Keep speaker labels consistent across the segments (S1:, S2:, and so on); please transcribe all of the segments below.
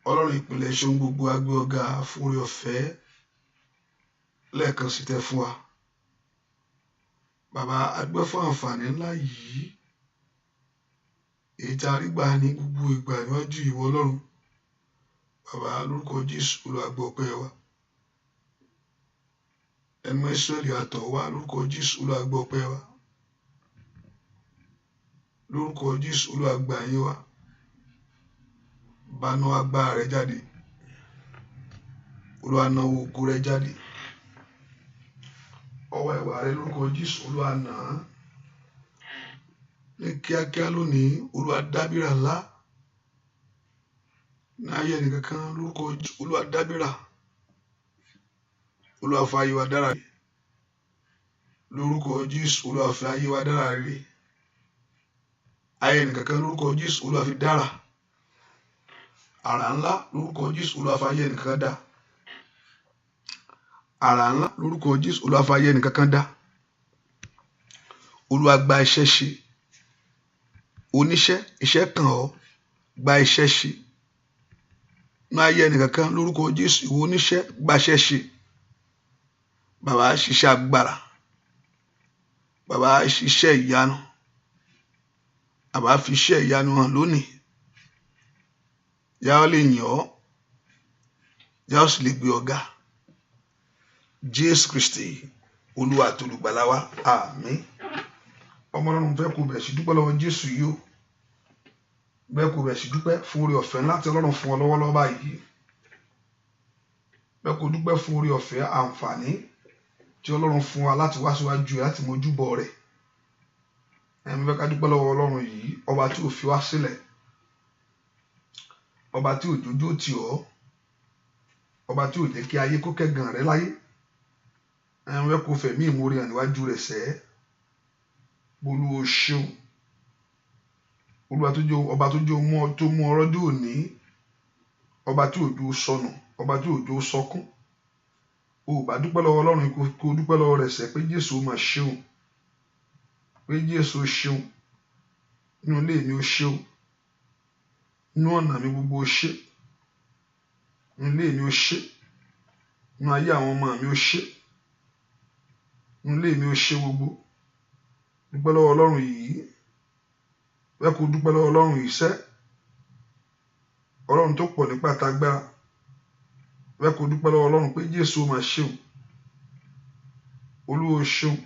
S1: Ọlọ́run ìpìlẹ̀ ṣe ohun gbogbo, a gbé ọ ga fún oore ọ̀fẹ́ lẹ́ẹ̀kan sí tẹ́ fún wa. Bàbá, a dúpẹ́ fún àǹfààní ńlá yìí, èyí tí a rí gbà ní gbogbo ìgbà níwájú ìwọ Ọlọ́run. Bàbá, lórúkọ Jésù, Olúwa gbọ́ ọpẹ́ wa. Ẹnu Ísírẹ́lì àtọ̀ wá, lórúkọ Jésù, Olúwa gbọ́ ọpẹ́ wa. Lórúkọ Jésù, Olúwa gbà yín wá. Bánú agbára rẹ jáde. Olúwa na ògo rẹ jáde. Ọwọ́ ìwà rẹ, lórúkọ Jésù, Olúwa nà án. Ní kíákíá lónìí, Olúwa dábìrà ńlá. Ní ayé ẹnìkankan, lórúkọ Jésù, Olúwa dábìrà. Olúwa fa ayé wa dára. Lórúkọ Jésù, Olúwa fi ayé wa dára rere. Ayé ẹnìkankan, lórúkọ Jésù, Olúwa fi dára. Àrà ńlá, lórúkọ Jésù, Olúwa fa ayé ẹnìkankan dá. Àrà ńlá, lórúkọ Jésù, Olúwa fa ayé ẹnìkankan dá. Olúwa gba iṣẹ́ ṣe. Oníṣẹ́, iṣẹ́ kàn ọ́, gba iṣẹ́ ṣe. Ní ayé ẹnìkankan, lórúkọ Jésù, ìwọ oníṣẹ́, gbaṣẹ́ ṣe. Bàbá, ṣiṣẹ́ agbára. Bàbá, ṣiṣẹ́ ìyanu. Bàbá, fi iṣẹ́ ìyanu hàn lónìí. Yá ó lè yìn ọ́, yá ó sì lè gbé ọ ga. Jésù Kristi, Olúwa àti olùgbàlà wa, àmín. Ọmọ Ọlọ́run, fẹ́ kó bẹ̀rẹ̀ sí dúpẹ́ lọ́wọ́ Jésù yìí o. Bẹ́ẹ̀ kó bẹ̀rẹ̀ sí dúpẹ́ fún oore ọ̀fẹ́ ńlá tí Ọlọ́run fún ọ lọ́wọ́lọ́wọ́ báyìí. Bẹ́ẹ̀ kó dúpẹ́ fún oore ọ̀fẹ́, àǹfààní tí Ọlọ́run fún wa láti wá síwájú rẹ̀, láti mójúbọ rẹ̀. Ẹ̀mí fẹ́ ká dúpẹ́ lọ́wọ́ Ọlọ́run yìí, ọba tí ò fi wá sílẹ̀, ọba tí ò jójó tì ọ́, ọba tí ò jẹ́ kí ayé kó kẹ́gàn rẹ láyé. Ẹ̀mí fẹ́ kó fẹ̀mí ìmoore hàn níwájú rẹ̀ sẹ́. Olúwa o ṣeun. Olúwa tó jẹ́ ọba tó jẹ́ mú tó mú ọrọ́ dé òní, ọba tí ò jó sọnù, ọba tí ò jó sọkún. O ò bá dúpẹ́ lọ́wọ́ Ọlọ́run, kó dúpẹ́ lọ́wọ́ rẹ̀ sẹ́ pé Jésù ó máa ṣeun, pé Jésù ó ṣeun. Nínú ilé mi, ó ṣeun. Nínú ọ̀nà mi gbogbo, ó ṣe. Nínú ilé mi, ó ṣe. Nínú ayé àwọn ọmọ mi, ó ṣe. Nínú ilé mi, ó ṣe gbogbo. Dúpẹ́ lọ́wọ́ Ọlọ́run yìí. Bẹ́ẹ̀ kó dúpẹ́ lọ́wọ́ Ọlọ́run yìí sẹ́. Ọlọ́run tó pọ̀ nípa tagbára. Bẹ́ẹ̀ kó dúpẹ́ lọ́wọ́ Ọlọ́run pé Jésù ó máa ṣeun. Olúwa o ṣeun.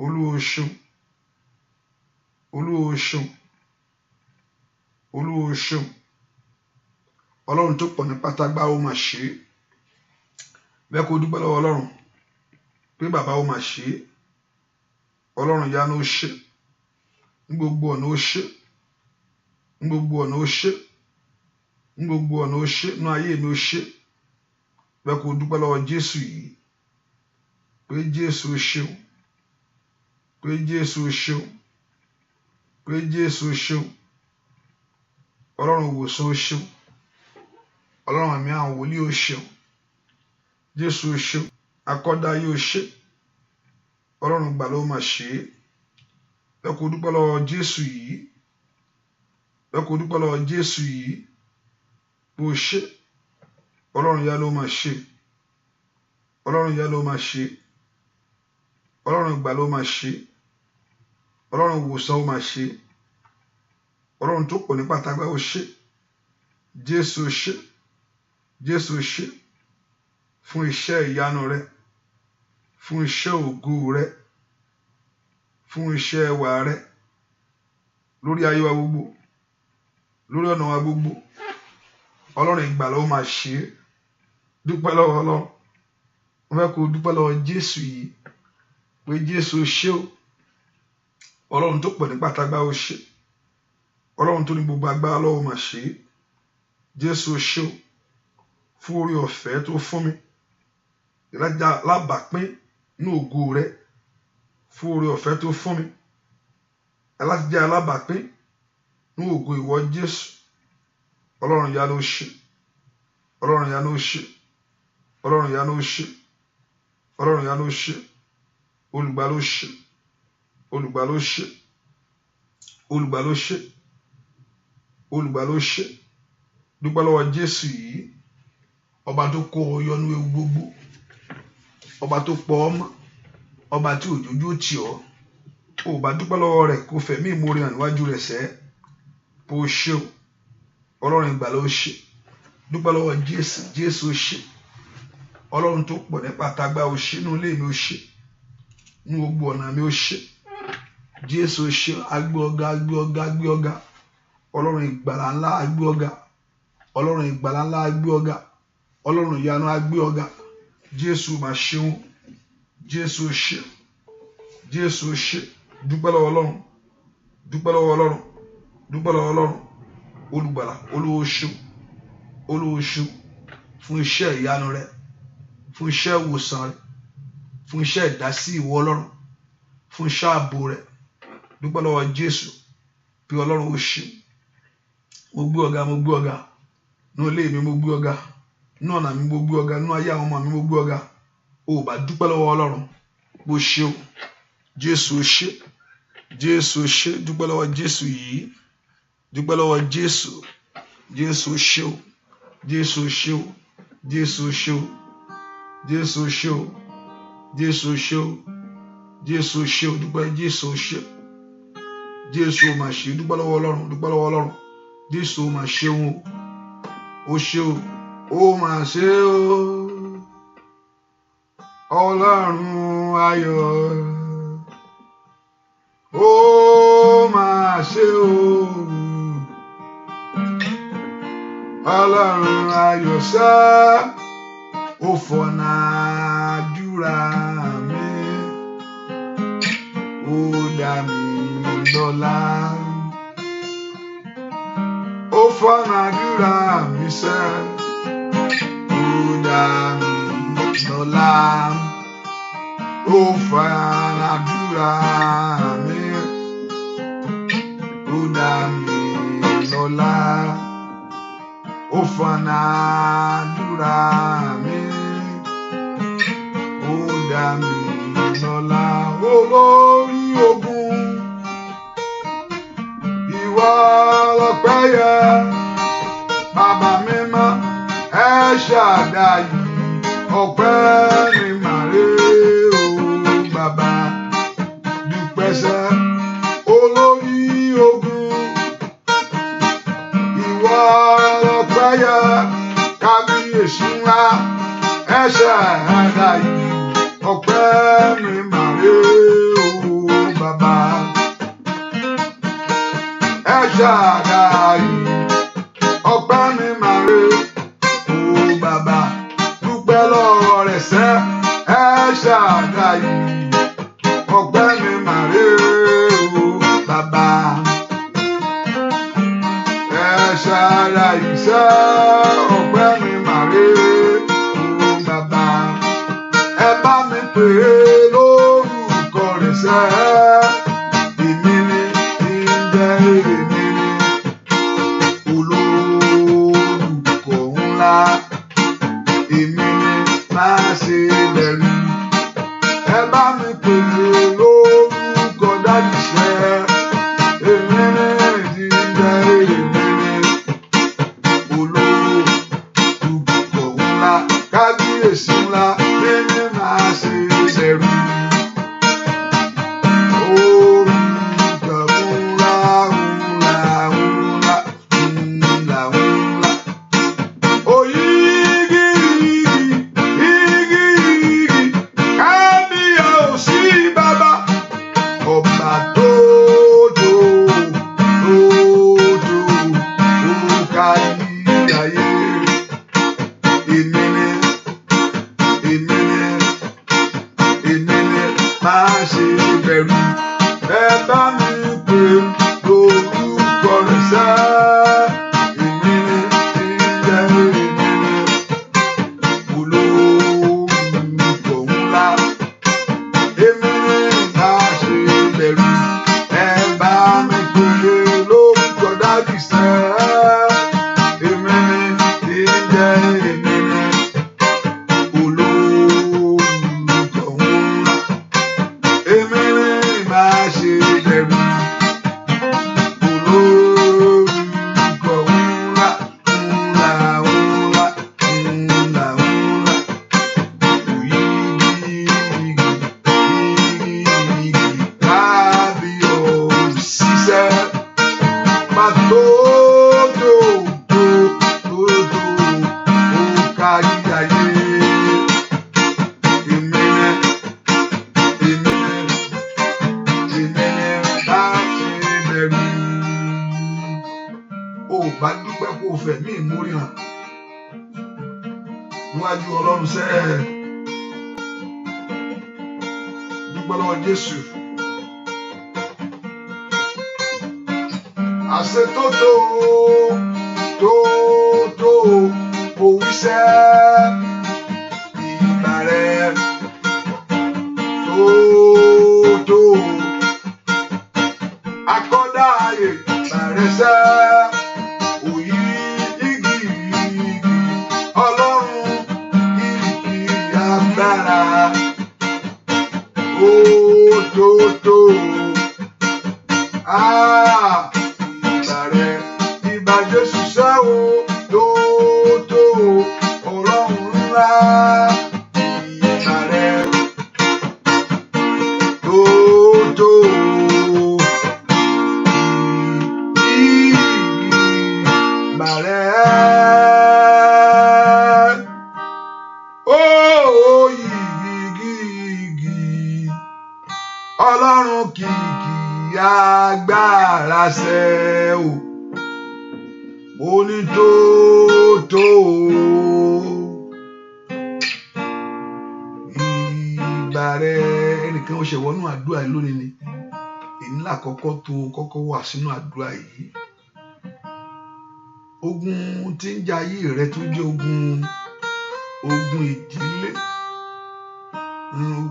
S1: Olúwa o ṣeun. Olúwa o ṣeun. Olúwa o ṣeun. Ọlọ́run tó pọ̀ nípa tagbára, ó máa ṣe é. Bẹ́ẹ̀ kó dúpẹ́ lọ́wọ́ Ọlọ́run pé bàbá, ó máa ṣe é. Ọlọ́run yanu, ó ṣe. Ní gbogbo ọ̀nà, ó ṣe. Ní gbogbo ọ̀nà, ó ṣe. Ní gbogbo ọ̀nà, ó ṣe. Nínú ayé mi, ó ṣe. Bẹ́ẹ̀ kó dúpẹ́ lọ́wọ́ Jésù yìí pé Jésù ó ṣeun, pé Jésù ó ṣeun, pé Jésù ó ṣeun. Ọlọ́run ìwòsàn, ó ṣeun. Ọlọ́run àmì àwọn wòlíì, ó ṣeun. Jésù ó ṣeun. Akọ́dáyé, ó ṣe. Ọlọ́run gbà ló máa ṣe é. Bẹ́ẹ̀ kó dúpẹ́ lọ́wọ́ Jésù yìí. Bẹ́ẹ̀ kó dúpẹ́ lọ́wọ́ Jésù yìí bó ṣe. Ọlọ́run yá ló máa ṣe. Ọlọ́run yá ló máa ṣe. Ọlọ́run gbà ló máa ṣe. Ọlọ́run ìwòsàn, ó máa ṣe. Ọlọ́run tó pọ̀ nípa tagbá, ó ṣe. Jésù ó ṣe. Jésù ó ṣe fún iṣẹ́ ìyanu rẹ, fún iṣẹ́ ògo rẹ, fún iṣẹ́ ẹwà rẹ lórí ayé wa gbogbo, lórí ọ̀nà wa gbogbo. Ọlọ́run ìgbàlà, ó máa ṣe é. Dúpẹ́ lọ́wọ́ Ọlọ́run. Wọ́n fẹ́ kó dúpẹ́ lọ́wọ́ Jésù yìí pé Jésù ó ṣe o. Ọlọ́run tó pọ̀ nípa tagbá, ó ṣe. Ọlọ́run tó ní gbogbo agbára lọ́wọ́, máa ṣe é. Jésù ó ṣe o fún orí ọ̀fẹ́ tó fún mi ìrajà lábàápín ní ògo rẹ, fún orí ọ̀fẹ́ tó fún mi láti jẹ́ alábàápín ní ògo ìwọ Jésù. Ọlọ́run yá ló ṣe. Ọlọ́run yá ló ṣe. Ọlọ́run yá ló ṣe. Ọlọ́run yá ló ṣe. Olùgbà ló ṣe. Olùgbà ló ṣe. Olùgbà ló ṣe. Olùgbà ló ṣe. Dúpẹ́ lọ́wọ́ Jésù yìí, ọba tó kó ọ yọ nínú ewu gbogbo, ọba tó pọ̀ ọ́ mọ́, ọba tí òjòjú tì ọ́. Ò bá dúpẹ́ lọ́wọ́ rẹ̀ kó fẹ̀mí ìmoore hàn níwájú rẹ̀ sẹ́. Bó ṣe o, Ọlọ́run ìgbàlà ó ṣe. Dúpẹ́ lọ́wọ́ Jésù, Jésù ó ṣe. Ọlọ́run tó pọ̀ nípa tagbá ó ṣe, inú ilé mi ó ṣe, ní gbogbo ọ̀nà mi ó ṣe. Jésù ó ṣe, agbé ọ̀gá, agbé ọ̀gá, agbé ọ̀gá. Ọlọ́run ìgbàlà ńlá, agbé ọ̀gá. Ọlọ́run ìgbàlà ńlá, agbé ọ̀gá. Ọlọ́run ìyanu, agbé ọ̀gá. Jésù mà ṣeun. Jésù ó ṣe. Jésù ó ṣe. Dúpẹ́ lọ́wọ́ Ọlọ́run. Dúpẹ́ lọ́wọ́ Ọlọ́run. Dúpẹ́ lọ́wọ́ Ọlọ́run. Olùgbàlà, Olúwa ó ṣeun. Olúwa ó ṣeun fún iṣẹ́ ìyanu rẹ, fún iṣẹ́ ìwòsàn rẹ, fún iṣẹ́ ìdásí ìwọ Ọlọ́run, fún iṣẹ́ ààbò rẹ. Dúpẹ́ lọ́wọ́ Jésù bí Ọlọ́run ó ṣe. Mo gbé ọ̀gá, mo gbé ọ̀gá. Nínú ilé mi mo gbé ọ̀gá. Nínú ọ̀nà mi mo gbé ọ̀gá. Nínú ayé àwọn ọmọ mi mo gbé ọ̀gá. O bá dúpẹ́ lọ́wọ́ Ọlọ́run. Bó ṣe o. Jésù ó ṣe. Jésù ó ṣe. Dúpẹ́ lọ́wọ́ Jésù yìí. Dúpẹ́ lọ́wọ́ Jésù. Jésù ó ṣe o. Jésù ó ṣe o. Jésù ó ṣe o. Jésù ó ṣe o. Jésù ó ṣe o. Jésù ó ṣe o. Dúpẹ́ Jésù ó ṣe. Jésù ó mà ṣe. Dúpẹ́ lọ́wọ́ Ọlọ́run. Dúpẹ́ lọ́wọ́ Ọlọ́run. Jésù ó mà ṣeun o. Ó ṣe o. Ó mà ṣe o. Ọlọ́run ayọ̀. Ó mà ṣe o. Ọlọ́run ayọ̀ sá. Ó fọ̀nà àdúrà mi. Ó dá mi lọ́lá. Ó fọ̀nà àdúrà mi sẹ́. Ó dá mi lọ́lá. Ó fọ̀nà àdúrà mi. Ó dá mi lọ́lá. Ó fọ̀nà àdúrà mi. Ó dá mi lọ́lá. Olórí ogun, ìwọ lọpẹ́ yẹ. Bàbá mímọ́, ẹ ṣàdáyé ọpẹ́ mi màrè o bàbá. Dúpẹ́ sẹ́ olórí ogun, ìwọ lọpẹ́ yẹ. Kábíyèsí ńlá, ẹ ṣàdáyé ọpẹ́ mi màrè o bàbá. Ẹ ṣàdáyé ọpẹ́ mi màrè o bàbá. Dúpẹ́ lọ́wọ́ rẹ̀ sẹ́, ẹ ṣàdáyé ọpẹ́ mi màrè o bàbá. Ẹ ṣàdáyé sẹ́, ọpẹ́ mi màrè o bàbá. Ẹ bá mi pè é lórúkọ rẹ̀ sẹ́. Èmi ni ń jẹ́ èmi ni olórúkọ ńlá. Èmi ni má ṣe bẹ̀rù. Ẹ bá mi pè é lórúkọ dájú sẹ́. Èmi ni ń jẹ́ èmi ni olórúkọ ńlá. Kábíyèsí ńlá, èmi má ṣe bẹ̀rù. Orúkọ ńlá, ńlá, ńlá, ńlá, ńlá. Oyigi, igi, igi, kábíyèsí bàbá, ọba tó tó tó tó tó kárí ayé. Èmi ni, èmi ni, èmi ni, má ṣe bẹ̀rù. Ẹ bá mi pè lórúkọ rẹ̀ sẹ́. Èmi ni ń jẹ́ èmi ni olórúkọ ńlá. Èmi ni má ṣe bẹ̀rù. Ẹ bá mi pè lórúkọ dájú sẹ́. kó o fẹ̀ mí ìmórí hàn níwájú Ọlọ́run sẹ́ẹ̀. Dúpẹ́ lọ́wọ́ Jésù. Àṣetótó tó tó òwúṣẹ́ ìgbà rẹ̀ tó tó akọ́dá ayé bàrẹ́sẹ́ òyì igi igi Ọlọ́run kìkì agbára ó tó tó ìgbà rẹ̀ ìbà Jésù ṣẹ́ o tó tó Ọlọ́run ńlá ìgbà rẹ̀ tó tó ìgbà rẹ̀ ó yìgì igi Ọlọ́run kìkì agbára ṣẹ́ o mo ní tó tó ìgbà rẹ̀. Ẹnìkan ó ṣe wọnú àdúrà yìí lónìí ni èyí lákọ́kọ́ tó kọ́kọ́ wà sínú àdúrà yìí. Ogun tí ń jà ayé rẹ tó jẹ́ ogun ìdílé,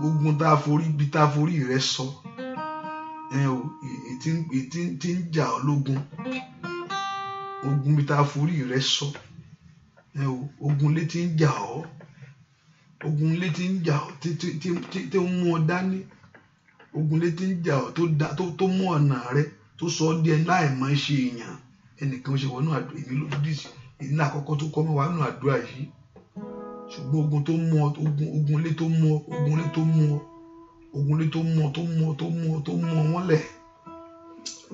S1: ogun tá a forí bí tá a forí rẹ sọ, tí ń jà ọ́ lógun, ogun bí tá a forí rẹ sọ, ogun lé tí ń jà ọ́, ogun lé tí ń jà ọ́ tí ó mú ọ dání, ogun lé tí ń jà ọ́ tó mú ọ̀nà rẹ tó sọ ọ́ di ẹni láì mọ̀ ṣe èèyàn. Ẹnìkan ṣe wọnú àdúrà èmi ló dì sí èyí ní àkọ́kọ́ tó kọ́ mọ́ wà nínú àdúrà yìí. Ṣùgbọ́n ogun tó mú ọ, ogun lé tó mú ọ, ogun lé tó mú ọ, ogun lé tó mú ọ, tó mú ọ, tó mú ọ, tó mú ọ wọ́n lẹ̀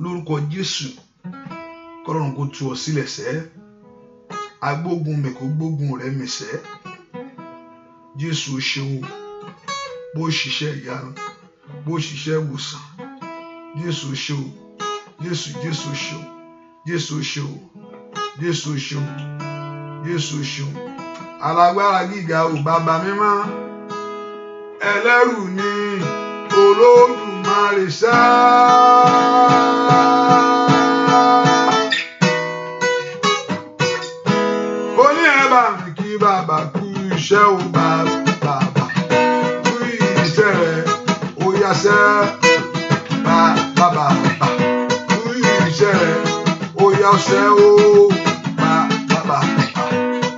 S1: lórúkọ Jésù, kọ́lọ́run kó tú ọ sílẹ̀ sẹ́. Agbógun mi kó gbógun rẹ mi sẹ́. Jésù ṣeun, bó ṣiṣẹ́ ìyanu, bó ṣiṣẹ́ ìwòsàn. Jésù ṣeun, Jésù Jésù ṣeun, Jésù ṣeun, Jésù ṣeun, Jésù ṣeun. Alágbára gíga ò bàbá mímọ́, ẹlẹ́rù ni Olódùmarè sá. Ó ní ẹ bá mi kí bàbá kú iṣẹ́ ò bàbá kú iṣẹ́ rẹ̀ ó yáṣẹ́ bàbá kú iṣẹ́ rẹ̀ ó yáṣẹ́ ó bàbá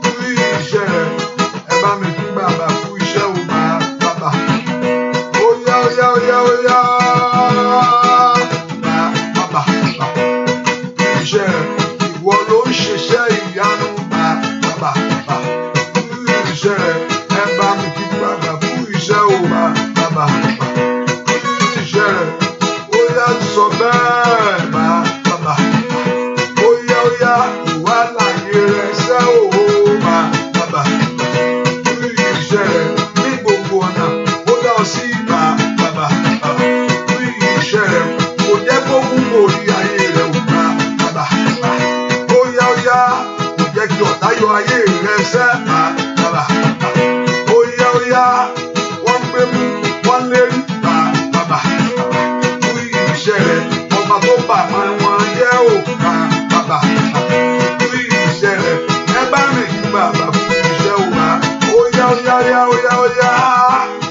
S1: kú iṣẹ́ rẹ̀ ẹ bá mi kí bàbá kú iṣẹ́ ò bàbá ó yá ó yá ó yá ó yá bàbá kú iṣẹ́ rẹ̀ ìwọ ló ń ṣiṣẹ́ ìyanu bàbá kú iṣẹ́ rẹ̀ ẹ bá mi kí bàbá kú iṣẹ́ ò bàbá kú iṣẹ́ rẹ̀ ó yá sọ bẹ́ẹ̀ bàbá ó yá ó yá ìwà láyé rẹ̀ ṣẹ́ ò bàbá kú iṣẹ́ rẹ̀ ní gbogbo ọ̀nà ó dá ọ sí bàbá kú iṣẹ́ rẹ̀ kò jẹ́ kó kú orí ayé rẹ̀ ò bàbá ó yá ó yá kò jẹ́ kí ọ̀tá yọ ayé rẹ̀ ṣẹ́ bàbá ó yá ó yá wọ́n gbé mú wọ́n lérí bàbá kú iṣẹ́ rẹ̀ ọba tó bà máa wọn jẹ́ ò bàbá kú iṣẹ́ rẹ̀ ẹ bá mi kí bàbá kú iṣẹ́ ò bá ó yá ó yá yá ó yá ó yá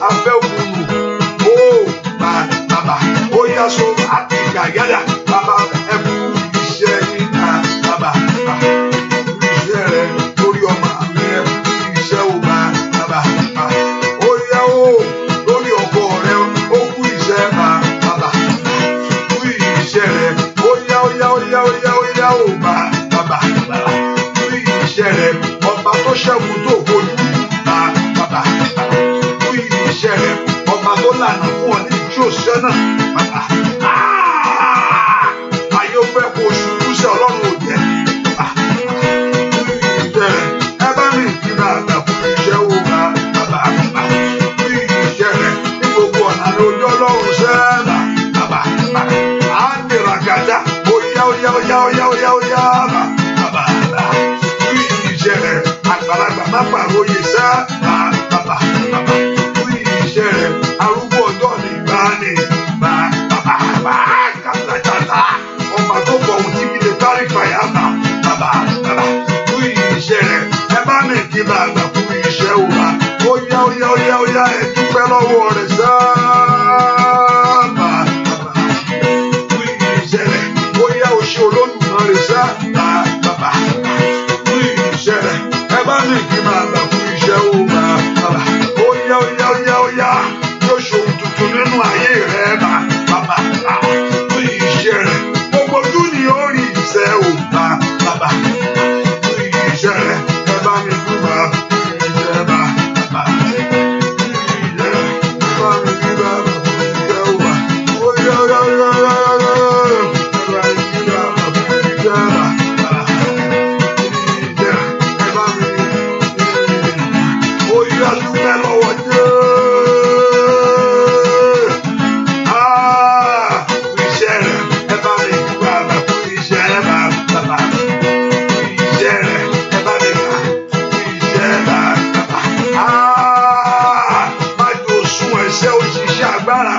S1: afẹ́ òkúrò ó bàbá ó yá so àti gàyàdà bàbá ẹ kú iṣẹ́ yín bàbá kú iṣẹ́ rẹ̀ lórí ọmọ mi ẹ kú iṣẹ́ ò bàbá ó yá ó lórí ọkọ rẹ ó kú iṣẹ́ bàbá kú iṣẹ́ rẹ̀ ó yá ó yá ó yá ó yá ó yá ó bàbá kú iṣẹ́ rẹ̀ ọba tó ṣẹ́gun tó fojú bàbá kú iṣẹ́ rẹ̀ ọba tó lànà fún ọ ní tí ò sẹ́nà bàbá ayé ó fẹ́ kó ṣubú sí Ọlọ́run ò jẹ́ kú iṣẹ́ rẹ̀ ẹ bá mi kí bàbá kú iṣẹ́ ó bàbá kú iṣẹ́ rẹ̀ ní gbogbo ọ̀nà lójú Ọlọ́run sẹ́ẹ̀bà bàbá á nira gàdá ó yá ó yá ó yá ó yá ó yá ó yá bàbá má pàròyè sá. Bàbá bàbá kú iṣẹ́ rẹ̀. Arúgbó ọjọ́ ní ìgbàanì. Bàbá bàbá kàtàkàtà. Ọba tó fọ ohun tí kìlẹ̀ parí fàyà bà. Bàbá bàbá kú iṣẹ́ rẹ̀. Ẹ bá mi kí bàbá kú iṣẹ́ òwà. Ó yá ó yá ó yá ó yá, ẹ dúpẹ́ lọ́wọ́ rẹ̀ sá. Bàbá kú iṣẹ́ rẹ̀. Ó yá o ṣe Olódùmarè sá. Bàbá kú iṣẹ́ rẹ̀. Ẹ bá mi kí bàbá kú iṣẹ́ òwà. Bàbá ó yá ó yá ó yá ó yá. Yóò ṣe ohun tuntun nínú ayé rẹ̀. Bàbá kú iṣẹ́ rẹ̀. Gbogbo ojú ni ó rí iṣẹ́ ò. Bàbá kú iṣẹ́ rẹ̀. Ẹ bá mi kú bàbá kú iṣẹ́ bàbá. Kú iṣẹ́ rẹ̀. Ẹ bá mi kí bàbá kú iṣẹ́ òwà. Ó yá ó yá ó yá ó yá ó yá. Ẹ bá mi kí bàbá kú iṣẹ́ bàbá. Kú iṣẹ́ rẹ̀. Ẹ bá mi kí. Ó yá, dúpẹ́ lọ́wọ́ Jésù. Ah, kú iṣẹ́ rẹ̀. Ẹ bá mi kí bàbá kú iṣẹ́ bàbá. Kú iṣẹ́ rẹ̀. Ẹ bá mi kà. Kú iṣẹ́ bàbá. Ah, má jò sún ẹsẹ̀ òṣìṣẹ́ agbára.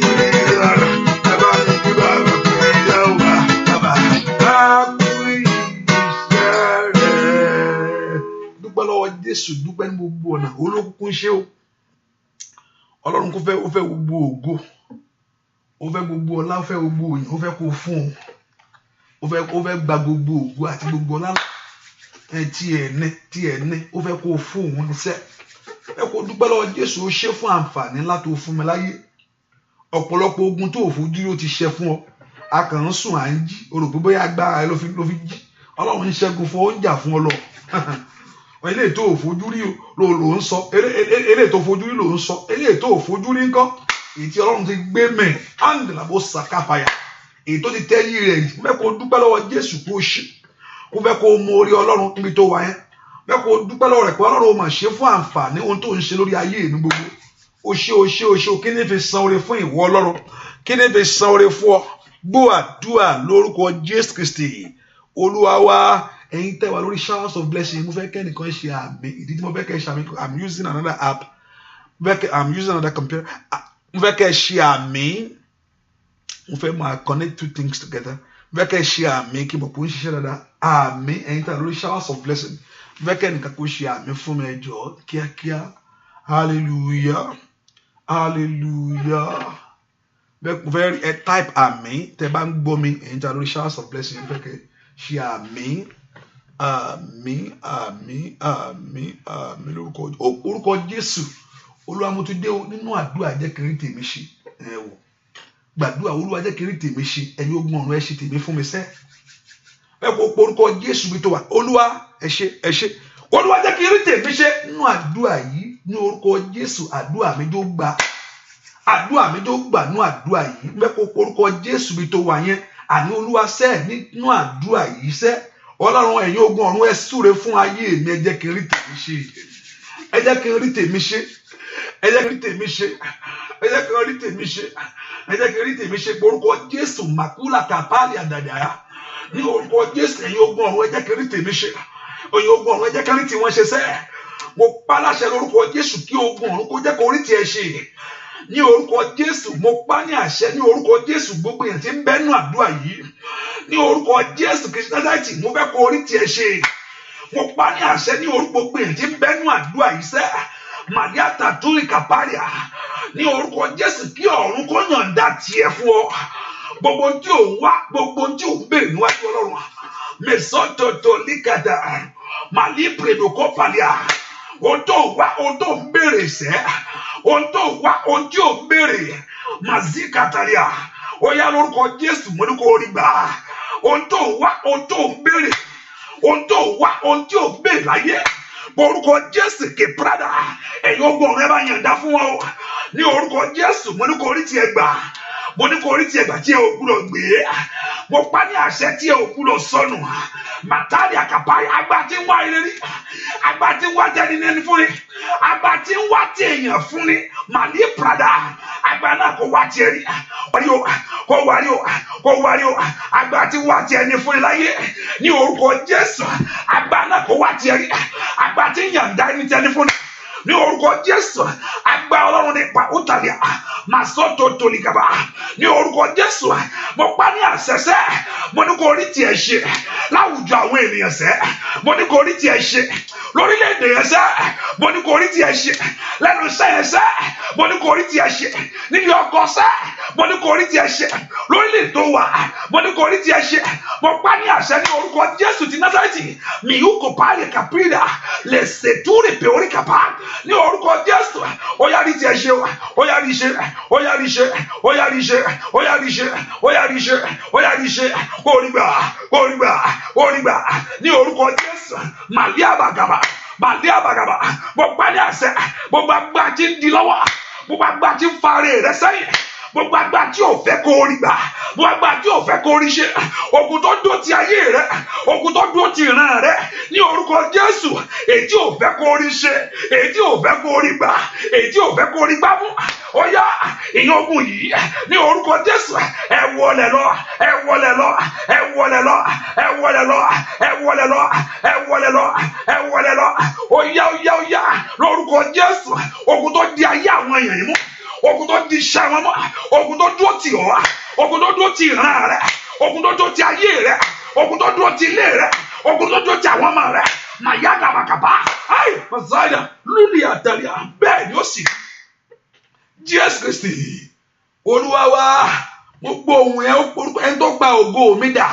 S1: Ẹ bá mi kí bàbá kú iṣẹ́ bàbá. Kú iṣẹ́ rẹ̀. Dúpẹ́ lọ́wọ́ Jésù, dúpẹ́ ní gbogbo ọ̀nà. Olókùnkùn ṣe o. Ọlọ́run kò fẹ́, ó fẹ́ gbogbo ògo, ó fẹ́ gbogbo ọlá, ó fẹ́ gbogbo òyìn, ó fẹ́ kó fún un. Ó fẹ́ gba gbogbo ògo àti gbogbo ọlá ẹ tí ẹ ní, ó fẹ́ kó fún òun níṣẹ́. Ẹ kó dúpẹ́ lọ́wọ́ Jésù, ó ṣe fún àǹfààní ńlá tó fún mi láyé. Ọ̀pọ̀lọpọ̀ ogun tó fojú rí ó ti ṣẹ fún ọ. A kàn ń sùn, à ń jí. O rò pé bóyá agbára ẹ ló fi jí. Ọlọ́run ń ṣẹ́gun fún ọ, ó ń jà fún ọ lọ. Eléyìí tó ò fojú rí ló ń sọ. Eléyìí tó fojú rí ló ń sọ. Eléyìí tó ò fojú rí ńkọ́? Èyí tí Ọlọ́run ti gbé mẹ́ áńgìlà bó sàkáfàyà. Èyí tó ti tẹ́yí rẹ̀ yìí. Fẹ́ kó dúpẹ́ lọ́wọ́ Jésù kó ṣe. Kó fẹ́ kó mọ orí Ọlọ́run níbi tó wà yẹn. Fẹ́ kó dúpẹ́ lọ́wọ́ rẹ̀ pé Ọlọ́run ó mà ṣe fún àǹfààní ohun tó ń ṣe lórí ayé mi gbogbo. O ṣé, o ṣé, o ṣé o. Kí ni fi san oore fún ìwọ Ọlọ́run? Kí ni fi san oore fún ọ? Gbọ́ àdúrà lórúkọ Jésù Kristi Olúwa wa. Ẹ̀yin tẹ́ wà lórí showers of blessing, mo fẹ́ kẹ́nìkan ṣe àmì. Ìdí tí mo fẹ́ kẹ́ ṣe àmì, I'm using another app. Mo fẹ́ kẹ́, I'm using another computer. Mo fẹ́ kẹ́ ṣe àmì. Mo fẹ́ máa connect two things together. Mo fẹ́ kẹ́ ṣe àmì kí mo kò ń ṣiṣẹ́ dáadáa. Àmì, ẹ̀yin tẹ́ wà lórí showers of blessing, mo fẹ́ kẹ́nìkan kó ṣe àmì fún mi, ẹ jọ̀ọ́, kíákíá. Hallelujah, hallelujah. Mo fẹ́ ẹ type àmì tẹ́ bá ń gbọ́ mi. Ẹ̀yin tẹ́ wà lórí showers of blessing, mo fẹ́ kẹ́ ṣe àmì, àmì, àmì, àmì, àmì lórúkọ orúkọ Jésù. Olúwa, mo ti dé o nínú àdúrà, jẹ́ kí n rí tèmi ṣe. Ẹ wò, gbàdúrà, Olúwa, jẹ́ kí n rí tèmi ṣe. Ẹ̀yin ogun ọ̀run, ẹ ṣe tèmi fún mi sẹ́. Ẹ kó orúkọ Jésù mi tó wà. Olúwa, ẹ ṣe, ẹ ṣe. Olúwa, jẹ́ kí n rí tèmi ṣe nínú àdúrà yìí ní orúkọ Jésù. Àdúrà mi tó gbà, àdúrà mi tó gbà nínú àdúrà yìí. Ẹ kó orúkọ Jésù mi tó wà yẹn. Àní Olúwa sẹ́ nínú àdúrà yìí sẹ́. Ọlọ́run, ẹ̀yin ogun ọ̀run, ẹ súre fún ayé mi. Ẹ jẹ́ kí n rí tèmi ṣe. Ẹ jẹ́ kí n rí tèmi ṣe. Ẹ jẹ́ kí n rí tèmi ṣe. Ẹ jẹ́ kí n rí tèmi ṣe. Ẹ jẹ́ kí n rí tèmi ṣe. Orúkọ Jésù, màkúlà kàpálì àdàdà ní orúkọ Jésù. Ẹ̀yin ogun ọ̀run, ẹ jẹ́ kí n rí tèmi ṣe. Ẹ̀yin ogun ọ̀run, ẹ jẹ́ kí n rí tiwọn ṣe sẹ́. Mo pa láṣẹ lórúkọ Jésù kí ogun ọ̀run kó jẹ́ kó rí tiẹ̀ ṣe ní orúkọ Jésù. Mo pa ní àṣẹ ní orúkọ Jésù, gbogbo èèyàn tí ń bẹ́nu àdúrà yìí ní orúkọ Jésù Kristi Násárẹ́tì, mo fẹ́ kó rí tiẹ̀ ṣe. Mo pa ní àṣẹ ní orúkọ gbogbo èèyàn tí ń bẹ́nu àdúrà yìí sẹ́, Màríà tàtúrì kàpáríà, ní orúkọ Jésù, kí ọ̀run kó yànda tiẹ̀ fún ọ. Gbogbo tí ò ń wá, gbogbo tí ò ń béèrè níwájú Ọlọ́run, mẹsọtòtò líkàdà màlí pèrèdòkó pàlíà, ohun tó ń wá, ohun tó ń béèrè sẹ́, ohun tó ń wá, ohun tí ò ń béèrè, màzíkàtàríà, ó yá, lórúkọ Jésù, mo ní kó rí gbà. Ohun tó ń wá, ohun tó ń béèrè, ohun tó ń wá, ohun tí ò ń béèrè láyé, orúkọ Jésù kè prada, ẹ̀yin ogun ọ̀run, ẹ bá yànda fún wọn o. Ní orúkọ Jésù, mo ní kó rí tiẹ̀ gbà. Mo ní kó rí tiẹ̀ gbà tí ẹ ò gbúdọ̀ gbé. Mo pa ní àṣẹ tí ẹ ò gbúdọ̀ sọnù. Màtàrí àkàpárí, agbá tí ń wá ìrírí, agbá tí ń wá tẹni ní ẹni fúnni, agbá tí ń wá tí èèyàn fúnni, màlí prada. Agbára náà kó wá tiẹ̀ rí. Kó wá rí o, kó wá rí o. Agbára tí wá tiẹ̀ ní fún láyé ní orúkọ Jésù. Agbára náà kó wá tiẹ̀ rí. Agbára tí yàǹda ẹni tiẹ̀ ní fún ní orúkọ Jésù. Agbára Ọlọ́run nípa òtàlíà màsọ́tò tòlìkàbà ní orúkọ Jésù. Mo pa ní àṣẹṣẹ, mo ní kó rí tiẹ̀ ṣe láwùjọ àwọn ènìyàn sẹ́, mo ní kó rí tiẹ̀ ṣe lórílẹ̀‐èdè yẹn sẹ́, mo ní kó rí tiẹ̀ ṣe lẹ́nu iṣẹ́ yẹn sẹ́, mo ní kó rí tiẹ̀ ṣe níbi ọkọ sẹ́, mo ní kó rí tiẹ̀ ṣe lórílẹ̀ tó wà, mo ní kó rí tiẹ̀ ṣe. Mo pa ní àṣẹ ní orúkọ Jésù ti Násárẹ́tì. Mi ò kò pa lè kàpírà lè ṣètúrè pé orí kàpá ní orúkọ Jésù. Ó yá rí tiẹ̀ ṣe, ó yá rí ṣe, ó yá rí ṣe, ó yá rí ṣe, ó yá rí ṣe, ó yá rí ṣe, kó rí gbà, kó rí gbà, kó rí gbà ní orúkọ Jésù. Màlíà bàgàbà, màlíà bàgàbà. Mo pa ní àṣẹ, gbogbo agbára tí ń di lọ́wọ́, gbogbo agbára tí ń fa ara rẹ sẹ́yìn, gbogbo agbára tí ò fẹ́ kó rí gbà, gbogbo agbára tí ò fẹ́ kó rí ṣe, ogun tó dúró ti ayé rẹ, ogun tó dúró ti ìran rẹ ní orúkọ Jésù, èyí tí ò fẹ́ kó rí ṣe, èyí tí ò fẹ́ kó rí gbà, èyí tí ò fẹ́ kó rí gbà mú, ó yá ìyẹn ogun yìí ní orúkọ Jésù, ẹ wọlé lọ, ẹ wọlé lọ, ẹ wọlé lọ, ẹ wọlé lọ, ẹ wọlé lọ, ẹ wọlé lọ, ẹ wọlé lọ, ó yá, ó yá, ó yá lórúkọ Jésù. Ogun tó di ayé àwọn èèyàn yìí mú, ogun tó di iṣẹ́ wọn mọ́, ogun tó dúró tì ọ́, ogun tó dúró ti ìran rẹ, ogun tó dúró ti ayé rẹ, ogun tó dúró ti ilé rẹ, ogun tó dúró ti àwọn ọmọ rẹ, màyà gàbàgàbà, ayi masáyà lúlì àtàlíà, bẹ́ẹ̀ ni ó sì. Jésù Kristi Olúwa wa. Mo gbọ́ ohùn ẹ, ẹni tó gba ògo mi dà,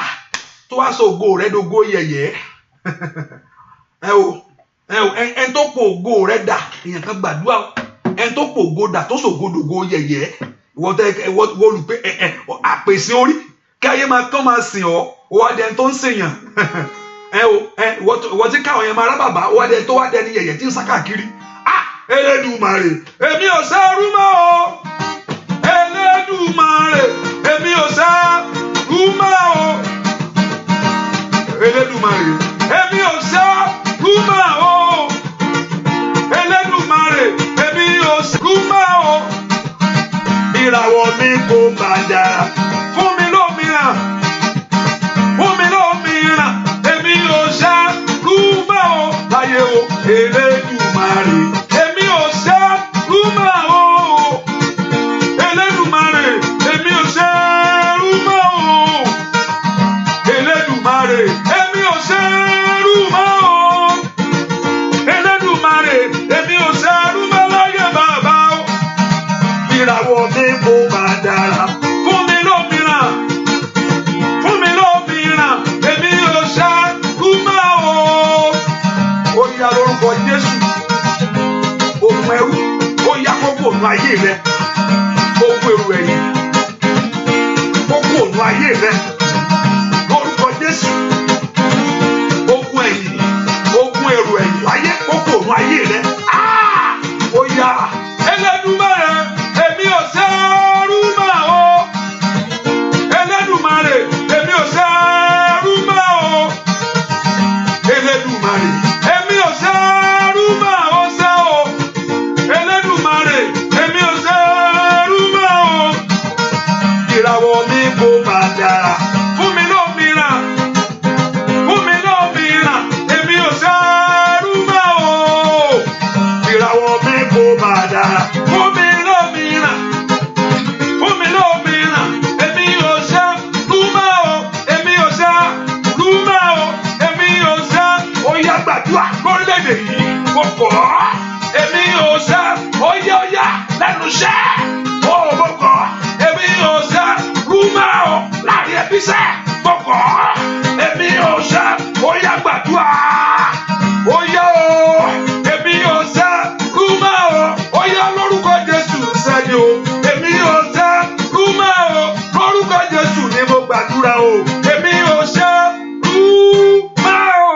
S1: tó wá sọ ògo rẹ dògo yẹ̀yẹ́. Ẹ o, ẹ o, ẹni tó pò ògo rẹ dà, èèyàn kan gbàdúrà, ẹni tó pò ògo dà tó sògodògo yẹ̀yẹ́. Ìwọ tẹ ìwọ olùpẹ ẹ àpèsè orí kí ayé máa kán máa sìn ọ́, ó wá dẹni tó ń sèyàn. Ẹ o, ẹ ìwọ tí káwọn yẹn máa rá bàbá, ó wá dẹni tó wá dẹni yẹ̀yẹ́ tí ń sá káàkiri. Ah, Elédùmarè, èmi ò sẹ́rú mọ́ o. Elédùmarè, èmi ò sẹ́rú mọ́ o. Elédùmarè, èmi ò sẹ́rú mọ́ o. Elédùmarè, èmi ò sẹ́rú mọ́ o. Ìràwọ̀ mi kò má dára, fún mi lómìíràn, fún mi lómìíràn, èmi ò sẹ́rú mọ́ o. Láyé o, Elédùmarè, èmi ò sẹ́rú mọ́ o. Elédùmarè, èmi ò sẹ́rú mọ́ o. Elédùmarè, èmi ò sẹ́rú mọ́ o. Elédùmarè, èmi ò sẹ́rú mọ́ láyé bàbá o. Ìràwọ̀ mi kò má dára, fún mi lómìíràn, fún mi lómìíràn, èmi ò sẹ́rú mọ́ o. Ó yá lórúkọ Jésù, ogun ẹrú, ó yá kókó ònú ayé rẹ, ogun èrò ẹ̀yìn, kókó ònú ayé rẹ, lórúkọ Jésù, ogun ẹ̀yìn, ogun èrò ẹ̀yìn láyé, kókó ònú ayé rẹ. Ó yá. Elédùmarè, èmi ò sẹ́rú mọ́ o. Elédùmarè, èmi ò sẹ́rú mọ́ o. Elédùmarè, èmi ò sẹ́rú mọ́ o sẹ́ o. Elédùmarè, èmi ò sẹ́rú mọ́ o. Ìràwọ̀ mi kò má dára, fún mi lómìíràn, fún mi lómìíràn, èmi ò sẹ́rú mọ́ o. Ìràwọ̀ mi kò má dára, fún mi lómìíràn, fún mi lómìíràn, èmi ò sẹ́rú mọ́ o. Èmi ò sẹ́rú mọ́ o. Èmi ò sẹ́. Ó yá gbàdúrà lórílẹ̀‐èdè yìí, mo kọ̀ ọ́. Èmi ò sẹ́. Ó yá, ó yá lẹ́nu iṣẹ́. Ó mo kọ̀ ọ́. Èmi ò sẹ́rú mọ́ o. Láàrin ẹbí sẹ́, mo kọ̀ ọ́. Èmi ò sẹ́. Ó yá gbàdúrà. Ó yá o. Èmi ò sẹ́rú mọ́ o. Ó yá lórúkọ Jésù sẹ́ni o. Èmi ò sẹ́rú mọ́ o. Lórúkọ Jésù ni mo gbàdúrà o. Èmi ò sẹ́rú mọ́ o.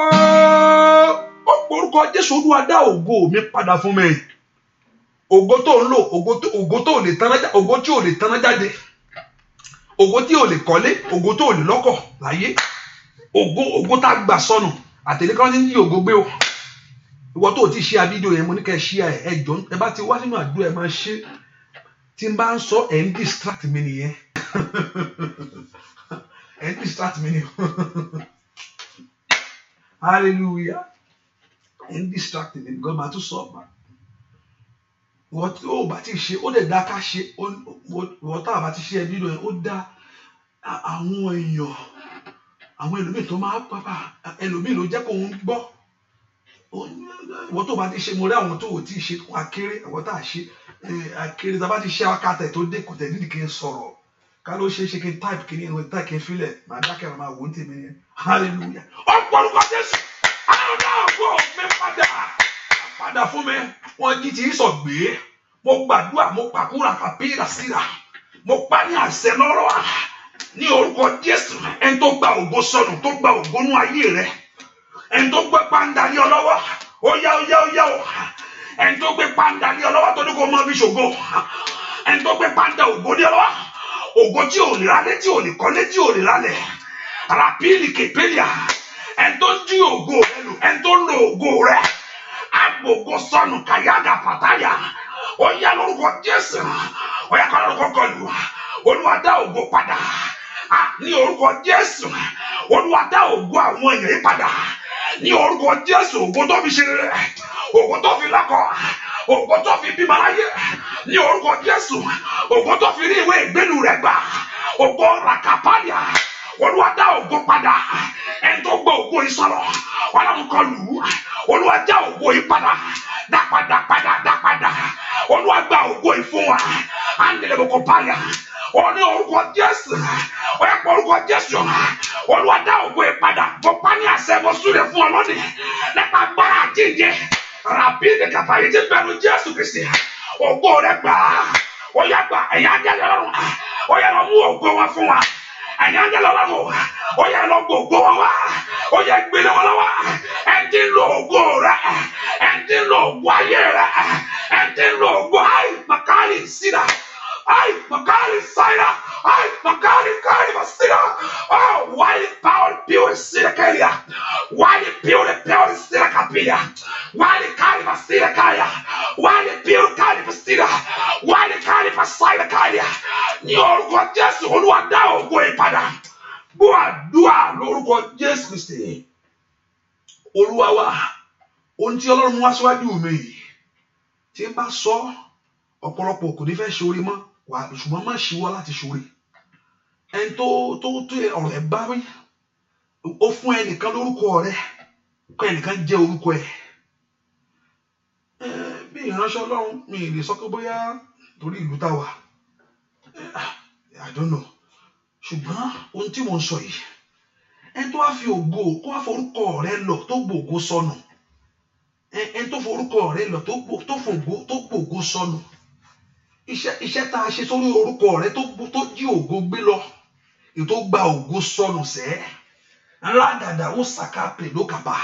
S1: Ó porúkọ Jésù, Olúwa dá ògo mi padà fún mi. Ògo tó ń lò, ògo tó lè taná, ògo tí ò lè taná jáde, ògo tí ò lè kọ́lé, ògo tó lè lọ́kọ̀ láyé, ògo tá a gbà sọnù àtẹ̀lé kan ní yí ògo gbé o. Ìwọ tó o ti ṣe àfídíò yẹn, mo ní kẹ́ ẹ ṣí ẹ jọ, ẹ bá ti wá sínú àdúrà, ẹ máa ṣe. Tí n bá ń sọ, ẹ̀ ń distract mi nìyẹn. Ẹ̀ ń distract mi nìyẹn. Hallelujah. Ẹ̀ ń distract mi because màá tún sọ ọ́. Ìwọ tí ó bá ti ṣe, ó dẹ̀ dá ká ṣe. Ìwọ tá a bá ti ṣe ẹbí lọ, ó dá àwọn èèyàn, àwọn ẹlòmíì tó máa pápá, ẹlòmíì ló jẹ́ kó ń gbọ́. Ìwọ tó bá ti ṣe, mo rí àwọn tó ò tí ì ṣe akéré, àwọn tá a ṣe akéré. Tá a bá ti ṣe akátẹ̀ tó dé, kò tẹ̀ nídìí kí n sọ̀rọ̀. Ká ló ṣe é ṣe kí n type kí ní ìwé type kí n filẹ̀, màá dákẹ́, màá wò ó tèmi yẹn. Hallelujah. Ọ̀pọ̀ Jésù, àwọn náà gbọ́ mi padà padà fún mi. Wọ́n jí ti sọ̀ gbé. Mo gbàdúrà, mo pàkúrà kàpíra síra, mo pa ní àṣẹ lọ́rọ̀ ní orúkọ Jésù. Ẹni tó gba ògo sọnù, tó gba ògo nú ayé rẹ, ẹni tó gbé pàǹdà ní ọ lọ́wọ́, ó yá, ó yá, ó yá o. Ẹni tó gbé pàǹdà ní ọ lọ́wọ́, tó ní kó mọ fi ṣògo, ẹni tó gbé pàǹdà ògo ní ọ lọ́wọ́, ògo tí ò lè rálẹ̀, tí ò lè kọ́lé, tí ò lè rálẹ̀, ràpíìlì kèpélia, ẹni tó ń jí ògo rẹ lò, ẹni tó ń lo ògo rẹ, agbògo sọnù, kàyága pàtàyà, ó yá lórúkọ Jésù, ó yá kọ́ lórúkọ kọlù. Olúwa dá ògo padà ní orúkọ Jésù. Olúwa dá ògo àwọn èèyàn yìí padà ní orúkọ Jésù. Ògo tó fi ṣe rere, ògo tó fi lákọ, ògo tó fi bímọ láyé ní orúkọ Jésù, ògo tó fi rí ìwé ìgbélu rẹ̀ gbà, ògo rakapalia, Olúwa dá ògo padà. Ẹni tó gbọ́ ògo yìí sọ̀rọ̀, Ọlọ́run kọlù. Olúwa dá ògo yìí padà, dá padà, padà, dá padà. Olúwa gba ògo yìí fún wa. Andeleboko palia ó ní orúkọ Jésù, ó yẹ kó orúkọ Jésù. Olúwa dá ògo yìí padà. Mo pa ní àṣẹ, mo súre fún ọ lónìí nípa agbára àjíǹde ràbí ní kàfáyé tí bẹ̀rù Jésù Kristi. Ògo rẹ gbà á, ó yá gbà. Ẹ̀yà ángẹ́lì Ọlọ́run, ó yá lọ mú ògo wọn fún wa. Ẹ̀yà ángẹ́lì Ọlọ́run, ó yá lọ gbọ́ ògo wọn wá, ó yá gbélé wọn lọ́wọ́. Ẹ̀ ti ń lo ògo rẹ, ẹ̀ ti ń lo ògo ayé rẹ, ẹ̀ ti ń lo ògo ayé makali síra. Ay, makali saira. Ay, makali kali masira. Oh, why the power pure sira kelia? Why the pure pure sira kapia? Why the kali masira kaya? Why the pure kali masira? Why the kali masira kaya? Ní orúkọ Jésù, Olúwa dá ògo ìpadà. Gbọ́ àdúrà lórúkọ Jésù Kristi. Olúwa wa, ohun tí Ọlọ́run wá síwájú mi yìí, tí n bá sọ, ọ̀pọ̀lọpọ̀ kò ní fẹ́ ṣoore mọ́ wà, ṣùgbọ́n má ṣíwọ́ láti ṣoore. Ẹni tó tó tó ọ̀rọ̀ ẹ̀ bá wí, ó fún ẹnìkan lórúkọ rẹ, kọ́ ẹnìkan jẹ́ orúkọ ẹ̀. Bí ìránṣẹ́ Ọlọ́run, mi ì lè sọ pé bóyá torí ìlú tá wà, I don't know. Ṣùgbọ́n ohun tí mò ń sọ yìí, ẹni tó wá fi ògo kó wá forúkọ rẹ lọ, tó gbògo sọnù, ẹni tó forúkọ rẹ lọ, tó gbògo sọnù, iṣẹ́ tá a ṣe sórí orúkọ rẹ tó jí ògo gbé lọ, ètò gba ògo sọnù sẹ́ ńlá dàdà ó sàkà pèlú kàbà.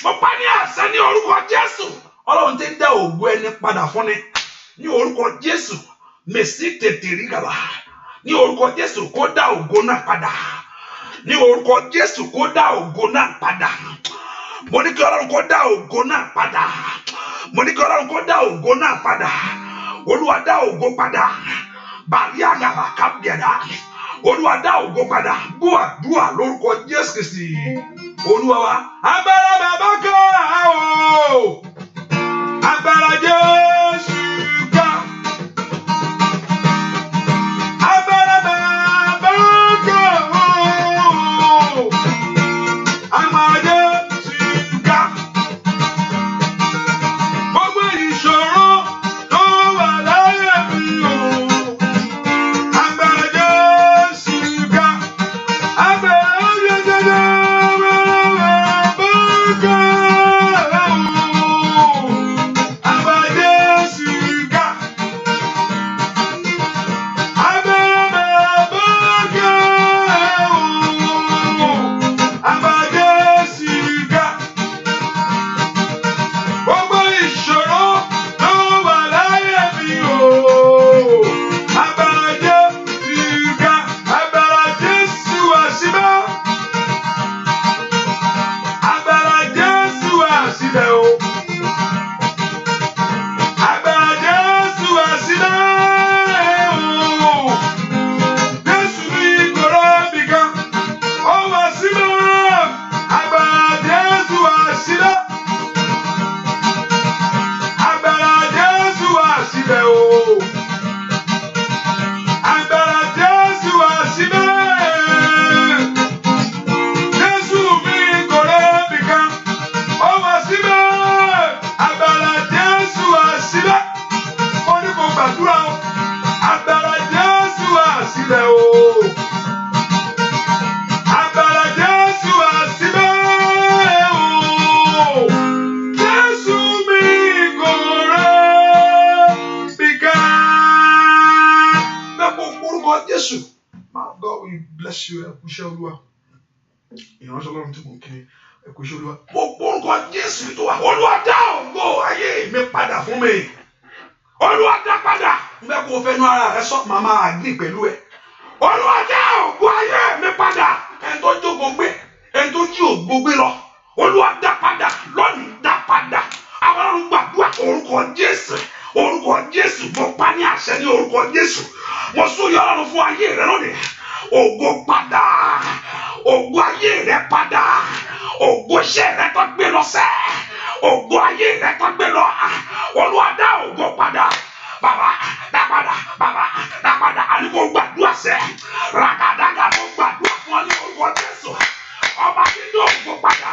S1: Mo pa ní àṣẹ ní orúkọ Jésù. Ọlọ́run ti ń dá ògo ẹni padà fún ni ní orúkọ Jésù. Mèsì tètè rí gàbà ní orúkọ Jésù, kó dá ògo náà padà ní orúkọ Jésù, kó dá ògo náà padà. Mo ní kí Ọlọ́run kó dá ògo náà padà. Mo ní kí Ọlọ́run kó dá ògo náà padà. Olúwa dá ògo padà. Bàrí àgàbà kábíyàdá. Olúwa dá ògo padà. Gbọ́ àdúrà lórúkọ Jésù Kristi Olúwa wa. Agbára bàbá ká o, agbára Jésù ká. Agbára bàbá ká o, agbára Jésù ká. Gbogbo ìṣòro tó wà láyé mi o, agbára Jésù ká. Agbára Jésù bàbá. Of God, we bless you. Ẹ kú iṣẹ́ Olúwa. Ìránṣẹ́ Ọlọ́run tí mò ń kiri, ẹ kú iṣẹ́ Olúwa. Mo gbórúkọ Jésù tó wà. Olúwa dá ògo ayé mi padà fún mi. Olúwa dá padà. N bẹ́ kó o fẹ́ nu ara rẹ sọ, màmá àgbì pẹ̀lú ẹ. Olúwa dá ògo ayé mi padà. Ẹni tó jókòó gbé, ẹni tó jí ògo gbé lọ. Olúwa dá padà lónìí, dá padà. Àwọn Ọlọ́run gbàdúrà orúkọ Jésù. Orúkọ Jésù, mo pa ní àṣẹ ní orúkọ Jésù. Mo súre Ọlọ́run fún ayé rẹ lónìí. Ògo padà. Ògo ayé rẹ padà. Ògo iṣẹ́ rẹ tó gbé lọ sẹ́. Ògo ayé rẹ tó gbé lọ. Olúwa dá ògo padà. Bàbá dá padà. Bàbá dá padà. Àní kò gbàdúrà sẹ́. Ràgàdàgà, mo gbàdúrà fún ọ ní orúkọ Jésù. Ọba tí dá ògo padà.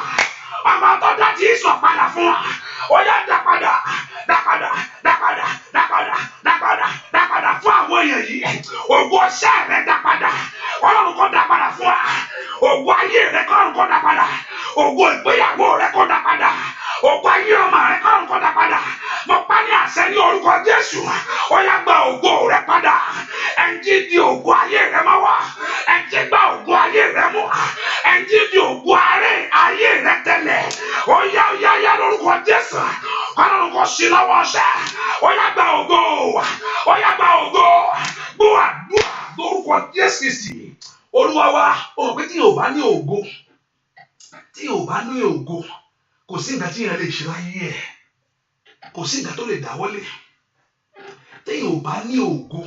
S1: Ọba tó dá tí sọ padà fún wa. Ó yá, dá padà. Dá padà. Dá padà. Dá padà. Dá padà. Dá padà fún àwọn èèyàn yìí. Ògo iṣẹ́ rẹ dá padà. Ọlọ́run kó dá padà fún wa. Ògo ayé rẹ kọ́run kó dá padà. Ògo ìgbéyàwó rẹ kó dá padà. Ògo ayé ọmọ rẹ kọ́run kó dá padà. Mo pa ní àṣẹ ní orúkọ Jésù. Ó yá, gba ògo rẹ padà. Ẹnjí di ògo ayé rẹ mọ́ wá. Ẹnjí gba ògo ayé rẹ mú. Ẹnjí di ògo ayé rẹ tẹ́lẹ̀. Ó yá, ó yá, yá lórúkọ Jésù. Kọ́lọ́run kó sí lọ́wọ́ ọ̀sẹ̀. Ó yá, gba ògo. Ó yá, gba ògo. Gbọ́ àdúrà lórúkọ Jésù Kristi. Olúwa wa, ó mọ̀ pé tí yóò bá ní ògo, tí yóò bá ní ògo, kò sí nǹkan tí èèyàn lè ṣe láyé ẹ̀. Kò sí nǹkan tó lè dáwọ́lé. Tí yóò bá ní ògo,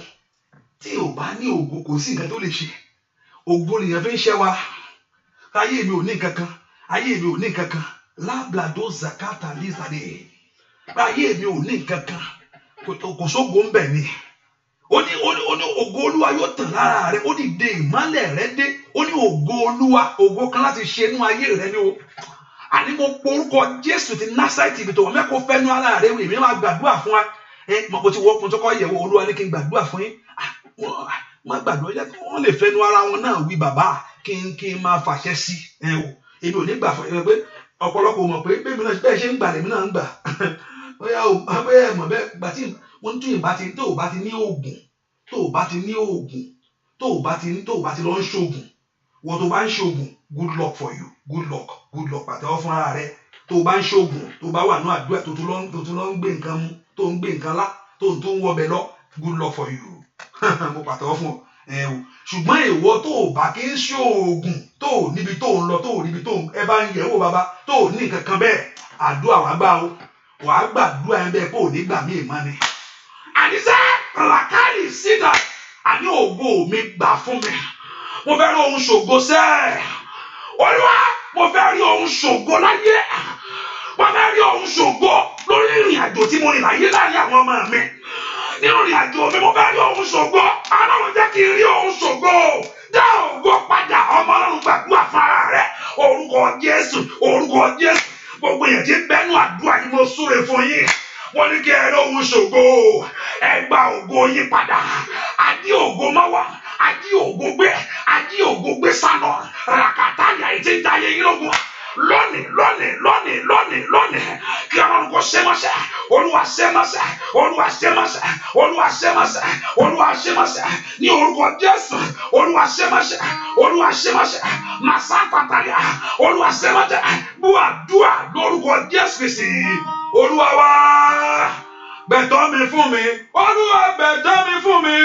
S1: tí yóò bá ní ògo, kò sí nǹkan tó lè ṣe. Ògo lèèyàn fi ń ṣẹ́ wa. Ayé mi ò ní nǹkan kan. Ayé mi ò ní nǹkan kan. Láblàdó zakata lizade. Ayé mi ò ní nǹkan kan. Kò sógo ń bẹ̀ ni. Ó ní ògo Olúwa yóò tàn lára rẹ. Ó ní dé ìmọ́lẹ̀ rẹ dé. Ó ní ògo Olúwa, ògo kan láti ṣe inú ayé rẹ ni o. Àní mo porúkọ Jésù ti Násárẹ́tì, ibi tó wọ́n mẹ́kọ̀ọ́ fẹ́nu ara rẹ, èmi máa gbàdúrà fún wa. Ẹ mo ti wọ́ mo tó kọ́ yẹ̀wò. Olúwa ní kí n gbàdúrà fún yín. Má gbàdúrà yẹ kí wọ́n lè fẹ́nu ara wọn náà wí, bàbá, kí n máa fàṣẹ sí ẹ o. Èmi ò ní gbà fún ẹ pé ọ̀pọ̀lọpọ̀ mọ̀ pé bẹ́ẹ̀ mi náà bẹ́ẹ̀ ṣe ń gbà lèmi náà ń gbà. Bóyá o, bóyá ẹ mọ̀ bẹ́ẹ̀ gbà tí wọ́n tún ìbá ti tó o bá ti ní oògùn, tó o bá ti ní oògùn, tó o bá ti lọ ń ṣoògùn, wọ́n tó bá ń ṣoògùn, good luck for you, good luck, good luck, pàtẹ́wọ́ fún ara rẹ. Tó o bá ń ṣoògùn, tó o bá wà ní àdúrà, tó tún lọ ń gbé nǹkan mu, tó ń gbé nǹkan lá, tó ń wọbẹ̀ lọ, good luck for you, mo pàtẹ́wọ́ fún ọ ẹ o. Ṣùgbọ́n ìwọ tó o bá kí ń ṣoògùn, tó o níbi tó ń lọ, tó o níbi tó ẹ bá ń yẹ̀ wò, bàbá, tó o ní nǹkan kan bẹ́ẹ̀, àdúrà wàá gbà o, wàá gbàdúrà ẹ bẹ́ẹ̀ pé ò ní gbà mí ìmọ̀ ni. Àníṣe làkàlì síta, àní ògo mi gbà fún mi. Mo fẹ́ rí ohun ṣògo sẹ́ẹ̀. Olúwa, mo fẹ́ rí ohun ṣògo láyé. Mo fẹ́ rí ohun ṣògo lórí ìrìn àjò tí mo rìn láyé láàrin àwọn ọmọ mi. Nínú ìrìn àjò mi, mo fẹ́ rí ohun ṣògo. Ọlọ́run, jẹ́ kí n rí ohun ṣògo. Dá ògo padà. Ọmọ Ọlọ́run, gbàdúrà fún ara rẹ. Orúkọ Jésù, orúkọ Jésù. Gbogbo èèyàn tí ń bẹ́nu àdúrà yìí, mo súre fún yín. Wọ́n ní kí ẹ rí ohun ṣògo. Ẹ gba ògo yín padà. Adí ògo mọ́wọ́, adí ògo gbé, adí ògo gbé sánà. Ràkàtà yà tí ń da ayé yín lógun lónìí, lónìí, lónìí, lónìí, lónìí, kí Ọlọ́run kò ṣe mọ́ṣẹ́. Olúwa ṣe mọ́ṣẹ́. Olúwa ṣe mọ́ṣẹ́. Olúwa ṣe mọ́ṣẹ́. Olúwa ṣe mọ́ṣẹ́ ní orúkọ Jésù. Olúwa ṣe mọ́ṣẹ́. Olúwa ṣe mọ́ṣẹ́. Màsá pàtàkì. Olúwa ṣe mọ́ṣẹ́. Búàdúà lórúkọ Jésù Kristi Olúwa wa. Gbẹ̀tọ́ mi fún mi, Olúwa, gbẹ̀tọ́ mi fún mi.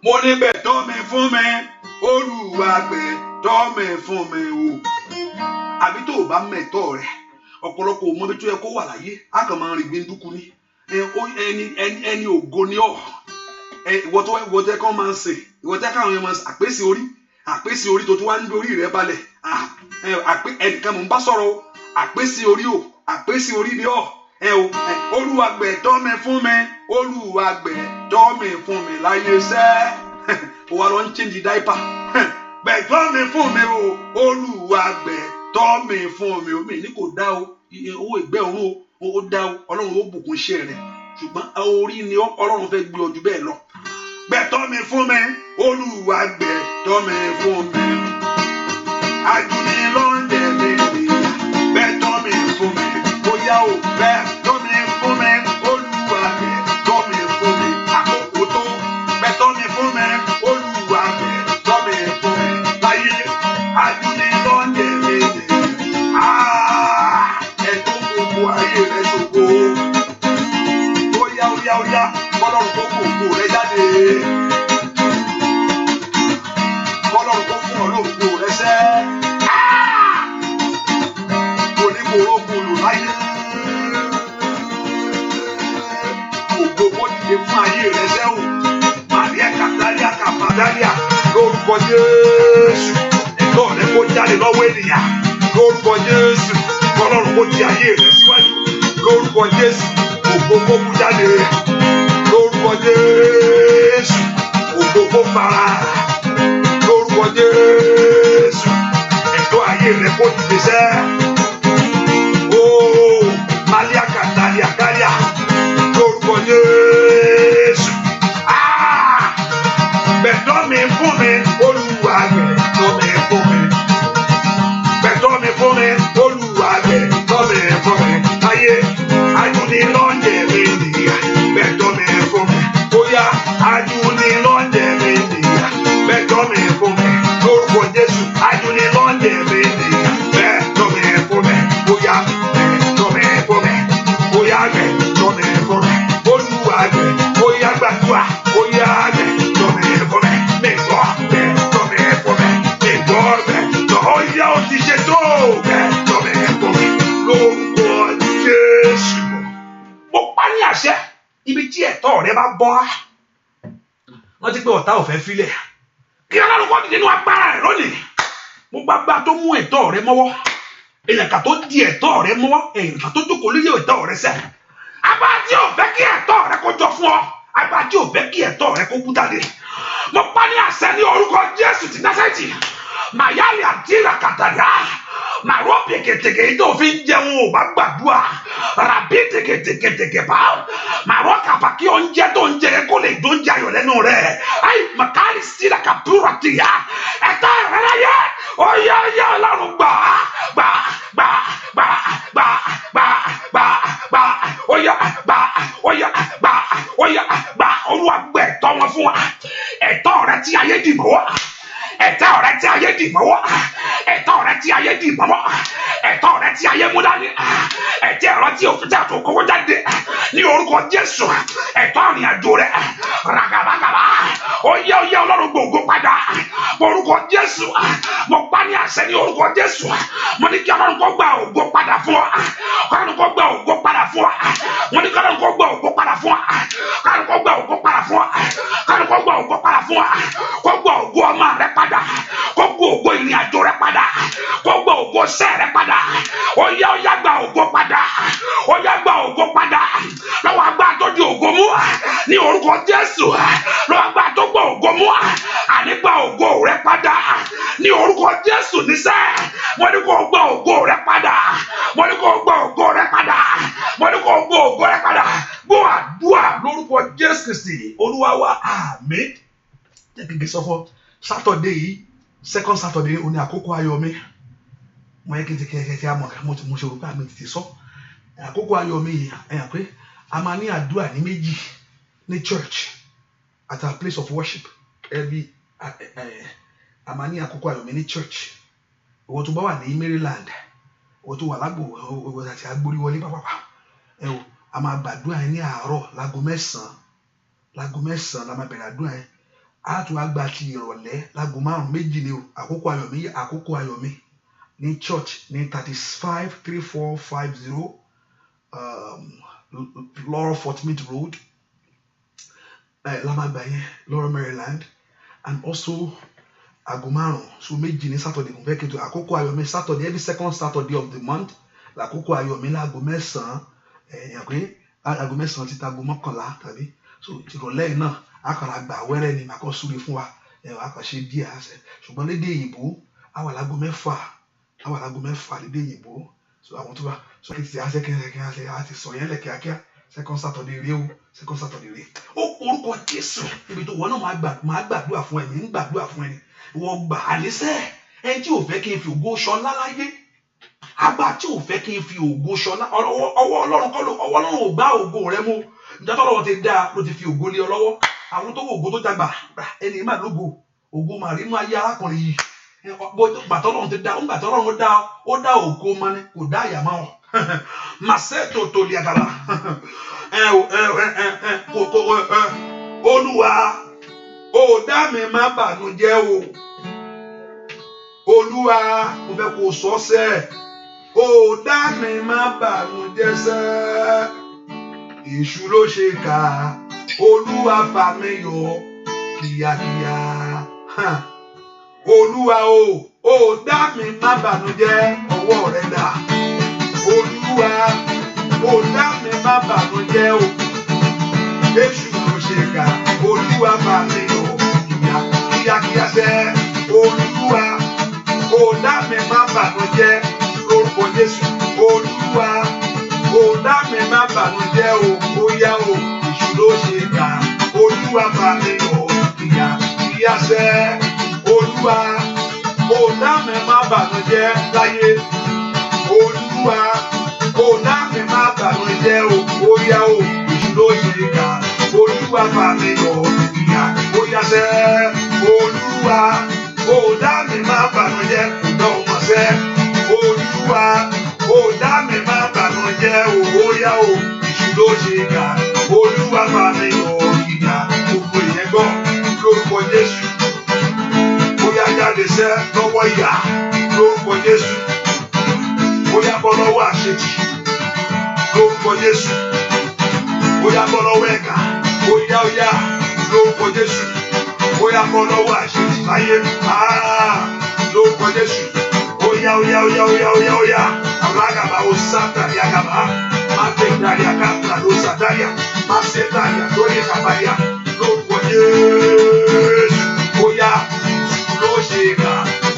S1: Mo ní gbẹ̀tọ́ mi fún mi, Olúwa, gbẹ̀tọ́ mi fún mi o. Àbí tó o bá mẹ̀tọ́ rẹ, ọ̀pọ̀lọpọ̀ ò mọ ibi tó yẹ kó wà láyé, á kàn máa rìn gbẹndúkú ni. Ẹni ògo ni ọ. Ìwọ tẹ kọ́ máa ń sè, ìwọ tẹ káwọn yẹn máa ń sè àpèsè orí, àpèsè orí tó tún wá ń gbé orí rẹ balẹ̀. Ẹnìkan mò ń bá sọ̀rọ̀ o. Àpèsè orí o, àpèsè orí ni ọ ẹ o. Olúwa gbẹ̀tọ́ mi fún mi, Olúwa gbẹ̀tọ́ mi fún mi láyé sẹ́. Ó wá lọ ń change diaper. Gbẹ̀tọ́ mi fún mi o, Olúwa, gbẹ̀tọ́ mi fún mi o. Mi ní kò dá o, owó ìgbẹ́ òun o, ó dá o. Ọlọ́run ó bùkún iṣẹ́ rẹ̀, ṣùgbọ́n orí ni Ọlọ́run fẹ́ gbé ọ jù bẹ́ẹ̀ lọ. Gbẹ̀tọ́ mi fún mi, Olúwa, gbẹ̀tọ́ mi fún mi. Ajúni ló ń jẹ mi nìyà. Gbẹ̀tọ́ mi fún mi bóyá o. Gbẹ̀tọ́ mi fún mi, Olúwa, gbẹ̀tọ́ mi fún mi. Àkókò tó, gbẹ̀tọ́ mi fún mi, Olúwa. Kò rógolo láyé. Ògo kó dìde fún ayé rẹ sẹ́wọ̀n. Màríà Kàtàlíà Kàfàdálíà lórúkọ Jésù. Ẹ̀tọ́ rẹ kó jáde lọ́wọ́ ènìyàn. Lórúkọ Jésù. Ọlọ́run kó ti ayé rẹ síwájú. Lórúkọ Jésù. Ògo kó kú jáde. Lórúkọ Jésù. Ògo kó fara. Lórúkọ Jésù. Ẹ̀tọ́ ayé rẹ kó dìde sẹ́. Ooo Màríà Kàtàlíà Kálíà lórúkọ Jésù. Gbẹ̀tọ́ mi fún mi, Olúwa gbẹ̀tọ́ mi fún mi. Gbẹ̀tọ́ mi fún mi, Olúwa gbẹ̀tọ́ mi fún mi. Ayé ajúnilọ́jẹ̀ mi nìyà, gbẹ̀tọ́ mi fún mi. Bóyá ajúnilọ́jẹ̀ mi nìyà, gbẹ̀tọ́ mi fún mi. Lórúkọ Jésù, ajúnilọ́jẹ̀ mi nìyà, gbẹ̀tọ́ mi fún mi. Bóyá gbẹ̀tọ́ mi fún mi. Bóyá gbẹ̀tọ́ mi fún mi. Olúwa gbẹ̀, bóyá gbàdúrà, bóyá gbẹ̀tọ́ mi fún mi. Mi gbọ́ gbẹ̀tọ́ mi fún mi. Mi gbọ́ gbẹ̀tọ́, ó yá ó ti ṣe tó gbẹ̀tọ́ mi fún mi. Lórúkọ Jésù. Mo pa ní àṣẹ ibi tí ẹ̀tọ́ rẹ bá bọ́ á. Wọ́n ti pé ọ̀tá ò fẹ́ filẹ̀. Kí Ọlọ́run kó dìde nínú agbára rẹ̀ lónìí. Mo gbàgbá tó mú ẹ̀tọ́ rẹ mọ́wọ́. Èèyàn kà tó di ẹ̀tọ́ rẹ mọ́wọ́. Èèyàn kà tó jókòó lórí ẹ̀tọ́ rẹ sẹ́. Agbára tí ò fẹ́ kí ẹ̀tọ́ rẹ kó jọ fún ọ. Agbára tí ò fẹ́ kí ẹ̀tọ́ rẹ kó kú jáde. Mo pa ní àṣẹ ní orúkọ Jésù ti Násárẹ́tì. Màyálì àti ìràkàtàyà. Màrọ́ pèkètèkè yìí tó fi ń jẹun ò bá gbàdúrà. Ràbí tèkètèkètèkè bá. Màrọ́ kàpà kí oúnjẹ tó ń jẹ kó lè dóúnjẹ ayọ̀ lẹ́nu rẹ̀. Ayi màkàrí síra kàpúrà tìyà. Ẹ̀tọ́ rẹ̀ láyé. Ó yá yá Ọlọ́run gbà gbà gbà gbà gbà gbà gbà gbà. Ó yá gbà ó yá gbà ó yá gbà. Olúwa gbà ẹ̀tọ́ wọn fún wa. Ẹ̀tọ́ rẹ tí ayé dì mọ́wọ́. Ẹ̀tọ́ rẹ tí ayé dì mọ́wọ́. Ẹ̀tọ́ rẹ tí ayé dì mọ́wọ́. Ẹ̀tọ́ rẹ tí ayé mú dání. Ẹ̀tọ́ rẹ tí òfin tí a tó kókó jáde. Ní orúkọ Jésù. Ẹ̀tọ́ ìrìn àjò rẹ. Ràgàbàgàbà. Ó yá ó yá Ọlọ́run gbòògó padà. Orúkọ Jésù. Mo pa ní àṣẹ ní orúkọ Jésù. Mo ní kí Ọlọ́run kó gba ògo padà fún ọ. Ọlọ́run kó gba ògo padà fún ọ. Mo ní kí Ọlọ́run kó gba ògo padà fún ọ. Ọlọ́run kó gba ògo padà fún ọ. Ọlọ́run kó gba ògo padà fún ọ. Kó gba ògo ọmọ rẹ padà. Kó gba ògo ìrìn àjò rẹ padà. Kó gba ògo iṣẹ́ rẹ padà. Ó yá ó yá gba ògo padà. Ó yá gba ògo padà. Lọ́wọ́ agbára tó di ògo mú. Ní orúkọ Jésù. Lọ́wọ́ agbára tó gba ògo mú. Àní gba ògo rẹ padà. Ní orúkọ Jésù níṣẹ́. Mo ní kó gba ògo rẹ padà. Mo ní kó gba ògo rẹ padà. Mo ní kó gba ògo rẹ padà. Gbọ́ àdúrà lórúkọ Jésù Kristi. Olúwa wa, àmín. Jẹ́ kí n sọ fún ọ. Saturday yìí, second Saturday, òní àkókò ayọ̀ mi. Mo yẹ kí n ti kẹ́ kí a mọ̀ mo ti mo ṣe orúkọ àmì tètè sọ. Àkókò ayọ̀ mi yìí, ẹ̀yàn pé a máa ní àdúrà ní méjì ní church at our place of worship. Every a máa ní àkókò ayọ̀ mi ní church. Ìwọ tó bá wà ní Maryland, ìwọ tó wà lágbo, ìwọ àti agbóríwọlé pápápá. Ẹ o, a máa gbàdúrà yẹn ní àárọ̀ láago 9. Láago 9 la máa bẹ̀rẹ̀ àdúrà yẹn. A tún wá gba ti ìrọ̀lẹ́ láago 5 méjì ni o. Àkókò ayọ̀ mi, àkókò ayọ̀ mi ní church ní 353450 Laurel Fort Meade Road. La máa gbà yẹn, Laurel, Maryland, and also aago 5, so méjì ní Saturday. Mo fẹ́ kí n tó àkókò ayọ̀ mi Saturday, every second Saturday of the month l'àkókò ayọ̀ mi láago 9, ẹ̀yàn pé aago 9 títí aago 11 tàbí so ìrọ̀lẹ́ yìí náà a kàn ra gbà wẹ́rẹ́ ni màá kọ́ súre fún wa, ẹ̀ wá kàn ṣe díẹ̀ àṣẹ. Ṣùgbọ́n lédè òyìnbó a wà láago 6, a wà láago 6 lédè òyìnbó. So àwọn tó bá so kí ti àṣẹ kí kí àṣẹ àti sọ yẹn lẹ̀ kíákíá. Second Saturday rèé o, second Saturday rèé. Ó orúkọ Jésù níbi tó wọ́n náà máa gbàdúrà fún ẹ̀mí ń gbàdúrà fún ẹni wọ́n gbà àníṣe ẹni tí ò fẹ́ kí n fi ògo ṣọlá láyé, àgbà tí ò fẹ́ kí n fi ògo ṣọlá. Ọwọ́ Ọlọ́run kọ́ ló, ọwọ́ Ọlọ́run ò gbá ògo rẹ mú. Ìjọ tọ́lọ́run ti dá ló ti fi ògo lé ọ lọ́wọ́. Àwọn tó wọ ògo tó dàgbà ẹni má lógo ògo mà rí inú ayé arákùnrin yìí. Gbàtọ́ Ọlọ́run ti dá, ńgbàtọ́ Ọlọ́run dá, ó dá ògo mọ́ ni, kò dá àyà mọ́ ọ. Màsẹ́ tó tó lé àgàlà. Ẹ ẹ ẹ ẹ kò kò ẹ Olúwa ó dá mi má bànújẹ́ o. Olúwa mo fẹ́ kó sọ sẹ́ẹ̀. Ó dá mi má bànújẹ́ sẹ́. Èṣù ló ṣe kà, Olúwa fà mí yọ kíákíá. Olúwa o, ó dá mi má bànújẹ́, ọwọ́ rẹ dà. Olúwa, ó dá mi má bànújẹ́ o. Èṣù ló ṣe kà, Olúwa fà mí yọ kíákíá sẹ́. Olúwa, ó dá mi má bànújẹ́ lórúkọ Jésù. Olúwa, ó dá mi má bànújẹ́ o. Ó yá o, èṣù ló ṣe kà, Olúwa fà mí yọ kíákíá sẹ́. Olúwa, ó dá mi má bànújẹ́ láyé. Olúwa, ó dá mi má bànújẹ́ o. Ó yá o, èṣù ló ṣe kà, Olúwa fà mí yọ kíá. Ó yá sẹ́. Olúwa, ó dá mi má bànújẹ́, kò dán ọmọ sẹ́. Olúwa, ó dá mi má bànújẹ́ o. Ó yá o, èṣù ló ṣe kà, Olúwa fà mí yọ kíá. Gbogbo ìyẹn gbọ́ lórúkọ Jésù. Ó yá jáde sẹ́ lọ́wọ́ ìyà lórúkọ Jésù. Ó yá bọ́ lọ́wọ́ àṣetì lórúkọ Jésù. Ó yá bọ́ lọ́wọ́ ẹ̀gà. Ó yá ó yá lórúkọ Jésù. Ó yá bọ́ lọ́wọ́ àṣetì láyé lórúkọ Jésù. Ó yá ó yá ó yá ó yá ó yá ó yá. Alágàbà ó sátàrí àgàbà. Má tẹ̀ dárí àgàbà ló sàdáríà. Má ṣe dárí àdórí kàbáyà lórúkọ Jésù. Ó yá ló ṣe kà,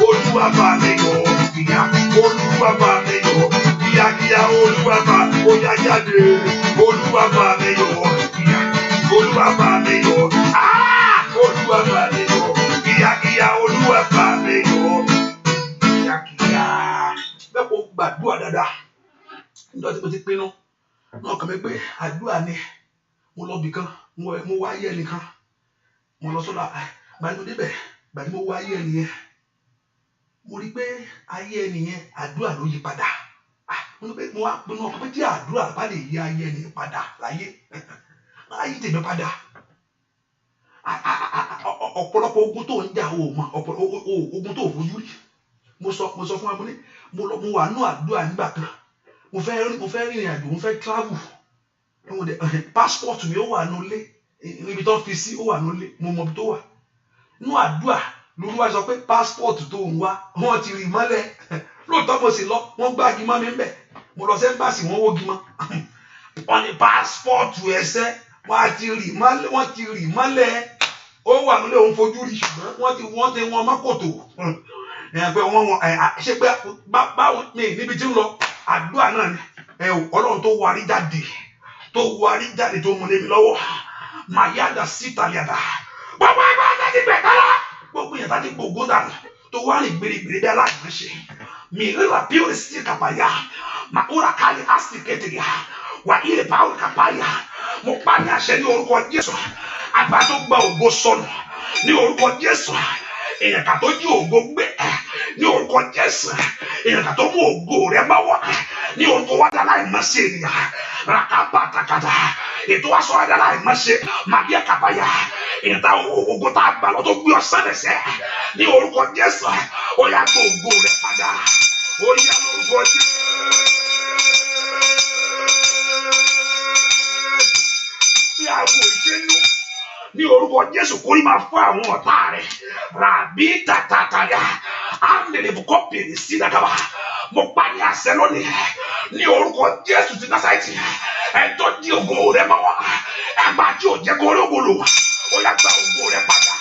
S1: Olúwa fà mí yọ kíá. Olúwa fà mí yọ kíákíá. Olúwa fà, ó yá jáde. Olúwa fà mí yọ kíá. Olúwa fà mí yọ. Olúwa fà mí yọ kíákíá. Olúwa fà mí yọ kíákíá. Bẹ́ẹ̀ kó gbàdúrà dáadáa. Nígbà tí mo ti pinnu náà kàn mí pé àdúrà ni. Mo lọ bì kan, mo wá ayé ẹnìkan. Mo lọ sọ́dọ̀ gbàdí mo débẹ̀, gbàdí mo wá ayé ẹnìyẹn, mo rí pé ayé ẹnìyẹn àdúrà ló yí padà. Mo ní pé mo wá pinnu ọkàn pé tí àdúrà bá lè yí ayé ẹnìyẹn padà láyé, máa yí tèmi padà. Ọ̀pọ̀lọpọ̀ ogun tó ń jà o mọ̀, ogun tó fojú rí. Mo sọ fún wa, mo ní mo wà nú àdúrà nígbà kan. Mo fẹ́ rìnrìn àjò, mo fẹ́ travel. Passport mi ó wà nulẹ̀, ibi tó fi sí ó wà nulẹ̀, mo mọ ibi tó wà. Nú àdúrà lórí wa sọ pé passport tó ń wá wọ́n ti rì mọ́lẹ̀. Lóòótọ́ mo sì lọ, wọ́n gbá igi mọ́ mi ń bẹ̀. Mo lọ sẹ́ńbàsì, wọ́n wógi mọ́. Wọ́n ní passport ẹsẹ̀ wọ́n ti rì mọ́lẹ̀, wọ́n ti rì mọ́lẹ̀. Ó wà nílé òun fojú rí, ṣùgbọ́n wọ́n ti wọ́n mọ́kòtò. Pé wọ́n ṣe pé báwo ni níbi tí ń lọ àdúrà náà ni. Ọlọ́run tó warí jáde, tó mú lé mi lọ́wọ́. Màyàdà síta lẹ́dà. Gbogbo ẹgbẹ́ ọ̀tá ti gbẹ̀ kálá. Gbogbo yẹn tá ti gbogbo dànù. Tó wá rìn gbèrègbèrè bí aláìmọ̀ṣe. Mi rírà bí ó sì kàpáyà. Màkúrà kálí àsì kẹtìrìà. Wà ilẹ̀ báwò kàpáyà. Mo pa ní àṣẹ ní orúkọ Jésù. Àgbà tó gba ògo sọnù ní orúkọ Jésù. Èèyàn kà tó jí ògo gbé ní orúkọ Jésù. Èèyàn kà tó mú ògo rẹ bá wà ní orúkọ wá dá láìmọ̀ṣe ènìyàn. Rakapatakata. Ètò wa sọ̀rọ̀ dá láìmọ̀ṣe. Màdíẹ̀ kàpáyà. Èèyàn tá ògo tá a gbà lọ tó gbé ọ̀sán lẹ̀sẹ̀ ní orúkọ Jésù. Ó yá gbọ́ ògo rẹ padà. Ó yá lórúkọ Jésù. Bí aago ìṣẹ́nu ní orúkọ Jésù kórìí máa fún àwọn ọ̀tá rẹ̀. Ràbí tàtàtàyà. Àndèrèbùkọ́ pèrè sí dàgàbà. Mo pa ní àṣẹ lónìí ní orúkọ Jésù ti Násárẹ́tì. Ẹjọ́ di ògo rẹ mọ́wọ́. Ẹgbàá tí ò jẹ́ kó rógo lò. Ó yá gba ògo rẹ padà.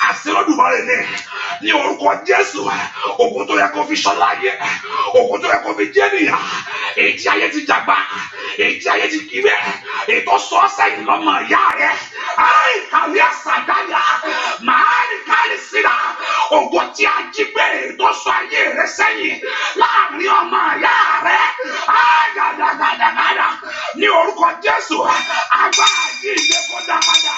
S1: Àṣẹ Olódùmarè ní orúkọ Jésù. Ògo tó yẹ kó fi ṣọlá ayé. Ògo tó yẹ kó fi jẹ́ nìyà. Èyí tí ayé ti jàgbá. Èyí tí ayé ti kí bẹ́ẹ̀. Ètò sọ sẹ́yìn lọ́mọ ìyá rẹ̀. Àì kàwé àṣàdáyà. Màá ní káàlì síra. Ògo tí a jí gbé ètò sọ ayé rẹ̀ sẹ́yìn láàrin ọmọ ìyá rẹ̀. Àì gàdàgàdàgàdà. Ní orúkọ Jésù, agbára jíǹde kó dá padà.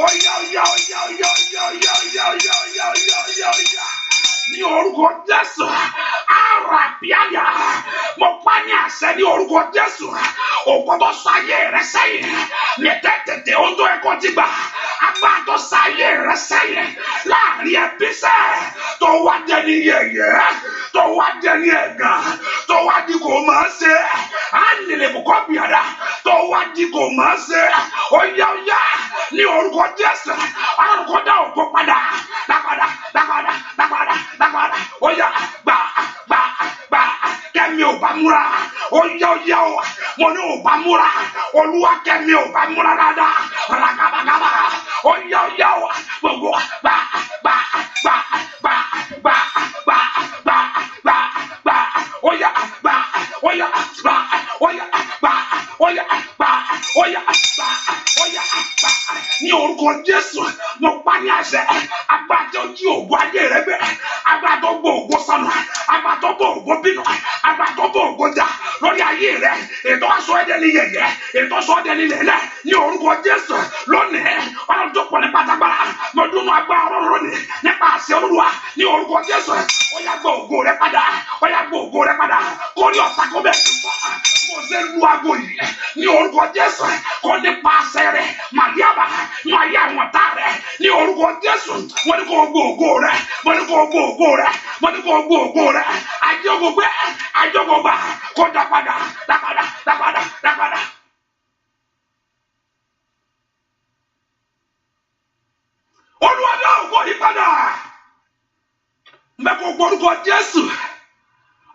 S1: Oya oya oya oya oya oya oya oya oya oya oya oya. Ní orúkọ Jésù, àràbíàyà. Mo pa ní àṣẹ ní orúkọ Jésù. Ògo tó sọ ayé rẹ sẹ́yìn. Ní tètè ohun tó yẹ kó ti gbà. Agbára tó sọ ayé rẹ sẹ́yìn. Láàrin ẹbí sẹ́. Tó wá jẹ ní yẹ̀yẹ́. Tó wá jẹ ní ẹ̀gàn. Tó wá Lèbùkọ́ bìàdà tó wá di kò máa ṣe. Ó yá ó yá ní orúkọ Jésù. Ọlọ́run kó dá ògo padà. Dápadà dápadà dápadà dápadà. Ó yá gbà gbà gbà. Kẹ́mi ò bá múra. Ó yá ó yá o. Mo ní ò bá múra. Olúwa kẹ́mi ò bá múra dáadáa. Ragabagaba. Ó yá ó yá o. Gbogbo gbà gbà gbà gbà gbà gbà gbà gbà gbà. Ó yá gbà. Ó yá gbà. Ó yá gbà. Ó yá gbà. Ó yá gbà. Ó yá gbà. Ní orúkọ Jésù, mo pa ní àṣẹ. Agbára tó jí ògo ayé rẹ gbé. Agbára tó gbọ́ ògo sọnù. Agbára tó gbọ́ ògo bínú. Agbára tó gbọ́ ògo jà lórí ayé rẹ. Ètò aṣọ ẹ̀dẹ̀ ní yẹ̀yẹ́. Ètò aṣọ ẹ̀dẹ̀ ní lẹ̀lẹ̀. Ní orúkọ Jésù, lónìí, Ọlọ́run tó pọ̀ ní pátágbára. Mo dúnú agbára Ọlọ́run lónìí nípa àṣẹ Olúwa. Ní orúkọ Jésù, ó yá gbọ́ ògo rẹ padà. Ó yá gbọ́ ògo rẹ padà. Kórí ọ̀tá kó bẹ̀ sí fún wa. Mo ṣe lu aago yìí ní orúkọ Jésù kó nípa àṣẹ rẹ màdíàbà ní ayé àwọn ọ̀tá rẹ ní orúkọ Jésù. Wọ́n ní kó gbọ́ ògo rẹ. Wọ́n ní kó gbọ́ ògo rẹ. Wọ́n ní kó gbọ́ ògo rẹ. Àjọgbó gbé àjọgbó gbà kó dá padà dá padà dá padà dá padà. Olúwa dá ògo yìí padà. Mẹ́kọ̀ọ́ gbórúkọ Jésù.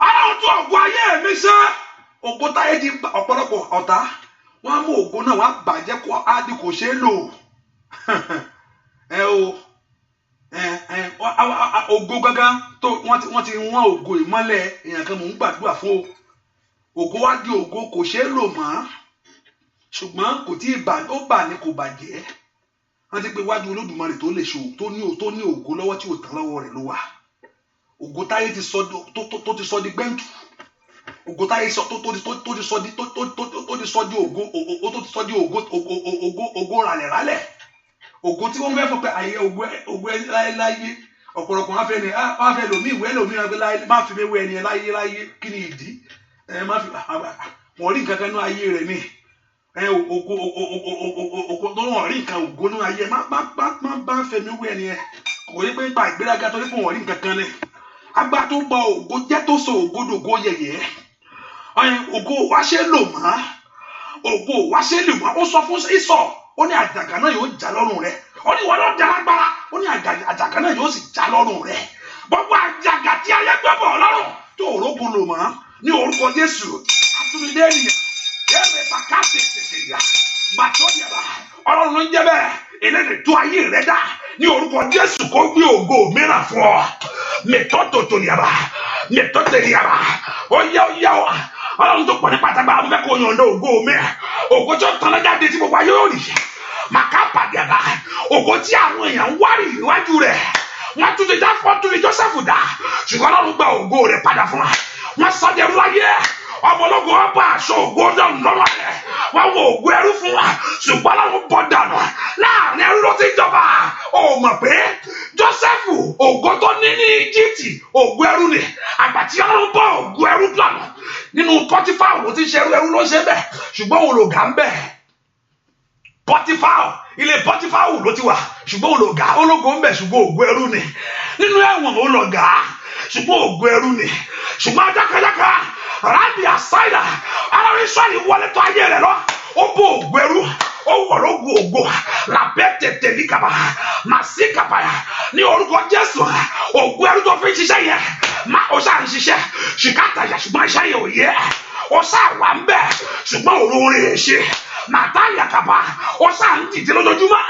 S1: Aláwọ̀ tó ògo ayé mi ṣe. Ògo táyé ti ọ̀pọ̀lọpọ̀ ọ̀tá. Wọ́n á mú ògo náà wọ́n á bàjẹ́ kó á di kò ṣeé lò. Ẹ o ẹ ògo gángan tó wọ́n ti wọ́n ògo ìmọ́lẹ̀ èèyàn kan mò ń gbàdúrà fún o. Ògo wá di ògo kò ṣeé lò mọ́. Ṣùgbọ́n kò tí ì bà ó bà ní kò bàjẹ́. Wọ́n ti pé wájú Olódùmarè tó lè ṣòwò tó ní ògo lọ́wọ́ tí ò tán lọ́wọ́ rẹ̀ ló wà. Ògo táyé ti sọ tó ti sọ di gbẹ́ǹtù. Ògo táyé sọ tó ti sọ di tó ti sọ di ògo tó ti sọ di ògo ògo ògo ràlẹ̀ràlẹ̀. Ògo tí wọ́n fẹ́ fún pé àyè ògo ògo láyéláyé ọ̀pọ̀lọpọ̀ wọn fẹ́ ni wọn fẹ́ lòmí ìwé lòmí láyé má fi mi wé ẹni láyé láyé kí ni ìdí ẹ má fi wọ́n rí nǹkan kan nínú ayé rẹ̀ ni ẹ ògo ògo tó wọ́n rí nǹkan ògo nínú ayé má má má má bá fẹ́ mi wé ẹni ẹ kò ní pé nípa ìgbéraga torí pé wọ́n rí nǹkan kan ni. Agbára tó gba ògo jẹ́ tó sọ ògo dògo yẹ̀yẹ́. Ògo wá ṣe lò mọ́. Ògo wá ṣe lò mọ́. Ó sọ fún Ísọ̀, ó ní àjàgà náà yóò já lọ́rùn rẹ̀. Ó ní ìwọ náà já lágbára. Ó ní àjàgà náà yóò sì já lọ́rùn rẹ̀. Gbogbo àjàgà tí ayé gbé bọ̀ lọ́rùn tó òrógun lò mọ́ ní orúkọ Jésù. Atúndé ènìyàn. Ẹ̀rẹ̀ bàkà tètè yà. Màtó yàrá. Ọlọ́run ló ń jẹ́ bẹ́ẹ̀. Eléyìí tó ayé rẹ̀ dá ní orúkọ Jésù kó gbé ògo mìíràn fún ọ. Mẹtọ́tòtò yàrá. Mẹtọ́tò yàrá. Ó yá ó yá ó. Ọlọ́run tó pọ̀ ní pátágbá mo fẹ́ kó yànda ògo mi. Ògo tó tán jáde tí gbogbo ayé yóò rí. Màkà pàdéyàrá. Ògo tí àwọn èèyàn ń wárì níwájú rẹ̀. Wọ́n tún ti dá fún tún ti Jósẹ́fù dá. Ṣùgbọ́n Ọlọ́run gba ògo rẹ̀ padà fún wa. Wọ́n sọ de láyé. Ọmọ ológun wọn bá aṣọ ògo lọ́rùn rẹ̀. Wọ́n wọ ògo ẹrú fún wa. Ṣùgbọ́n Ọlọ́run bọ́ dànù. Láàrin ẹrú ló ti jọba. Ó mọ̀ pé Jósẹ́fù ògo tó ní ní Íjíbítì ògo ẹrú ni. Àgbà tí Ọlọ́run bọ́ ògo ẹrú dànù. Nínú Pọ́tífà ló ti ṣe ẹrú ẹrú ló ṣe bẹ́ẹ̀. Ṣùgbọ́n òun lògá ń bẹ̀. Pọ́tífà ilé Pọ́tífà ló ti wà. Ṣùgbọ́n òun lògá ológo ń bẹ̀ ṣùgbọ́n ògo ẹrú ni. Nínú ẹ̀wọ̀n òun lògá ṣùgbọ́n ògo ẹrú ni. Ṣùgbọ́n ajákàjáká rábì àsáìdà aláwọ̀ Ísírẹ́lì wọlé tó ayé rẹ̀ lọ. Ó bó ògo ẹrú ó wọ̀rọ̀ ògo ògo làbẹ́ tètè ní kaba màsí kaba yà ní orúkọ Jésù. Ògo ẹrú tó fi ń ṣiṣẹ́ yẹn má ó ṣáà ń ṣiṣẹ́ ṣìkàtà yà ṣùgbọ́n iṣẹ́ yẹn ò yẹ ó ṣáà wà ń bẹ̀ ṣùgbọ́n òun rè é ṣe. Màtá yàkàbà ó ṣáà ń dìde lójoojúmọ́.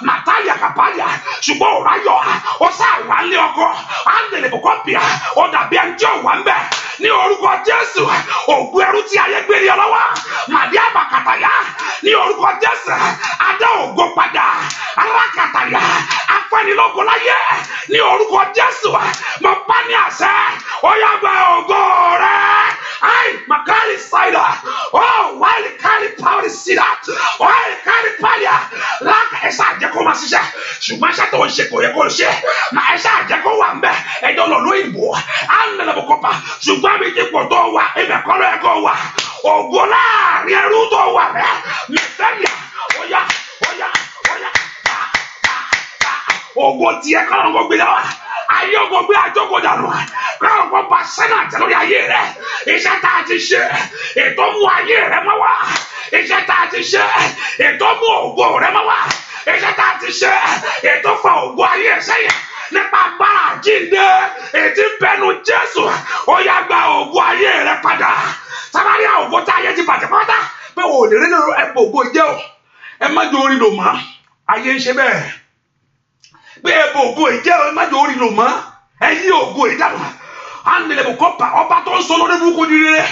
S1: Màtá yàkàbà yà ṣùgbọ́n òrà yọ ó ṣáà wà ń lé ọkọ á ń lè bùkọ́ bìà ó dàbí ẹni tí ò wà ń bẹ̀ ní orúkọ Jésù. Ògo ẹrú tí ayé gbé ní ọlọ́wọ́ màdí àbàkàtà yá ní orúkọ Jésù. Adá ògo padà alákàtà yá afẹ́nilógo láyé ní orúkọ Jésù. Mo pa ní àṣẹ ó yá gba ògo rẹ. Ai makali saida oh wáyé kárí pàwọ́rì síra wáyé kárí pàlíà láàkà ẹ ṣáà jẹ́ kó máa ṣiṣẹ́ ṣùgbọ́n iṣẹ́ tó ń ṣe kò yẹ kó ṣe mà ẹ ṣáà jẹ́ kó wà ń bẹ̀ ẹjọ́ lọ lóyìnbó á ń lẹ̀ bọ̀ ṣùgbọ́n mi ti pọ̀ tó wà ibẹ̀ kọ́ ló yẹ kó wà ògo láàrin ẹrú tó wà rẹ̀ mẹtẹ́lìà ó yá ó yá ó yá ògo tiẹ̀ kọ́ ló ń gbé lọ́wọ́ Ayé ogun gbé àjókòó dànù. Kọ́lọ́run kó ba sẹ́nà jẹ́ lórí ayé rẹ. Iṣẹ́ tá a ti ṣe, ètò mú ayé rẹ mọ́ wá. Iṣẹ́ tá a ti ṣe, ètò mú ògo rẹ mọ́ wá. Iṣẹ́ tá a ti ṣe, ètò fa ògo ayé ẹ sẹ́yìn. Nípa agbára àjíǹde, ètí bẹnu Jésù, ó yá gba ògo ayé rẹ padà. Sábàrí ògo tá ayé ti bàjẹ́ pátá pé o ò lè rí nínú ẹ̀pọ̀ ògo jẹ́ o. Ẹ má jẹ́ orí lò mọ́. Ayé ń ṣe bẹ́ẹ̀. Pé ẹ̀pọ̀ ògo ìjẹ́ o, ẹ má jẹ́ orí lò mọ́. Ẹ yí ògo ìdánù. Ànilẹ̀bù kọ́pà ọba tó ń sọ lórí burúkú di rere.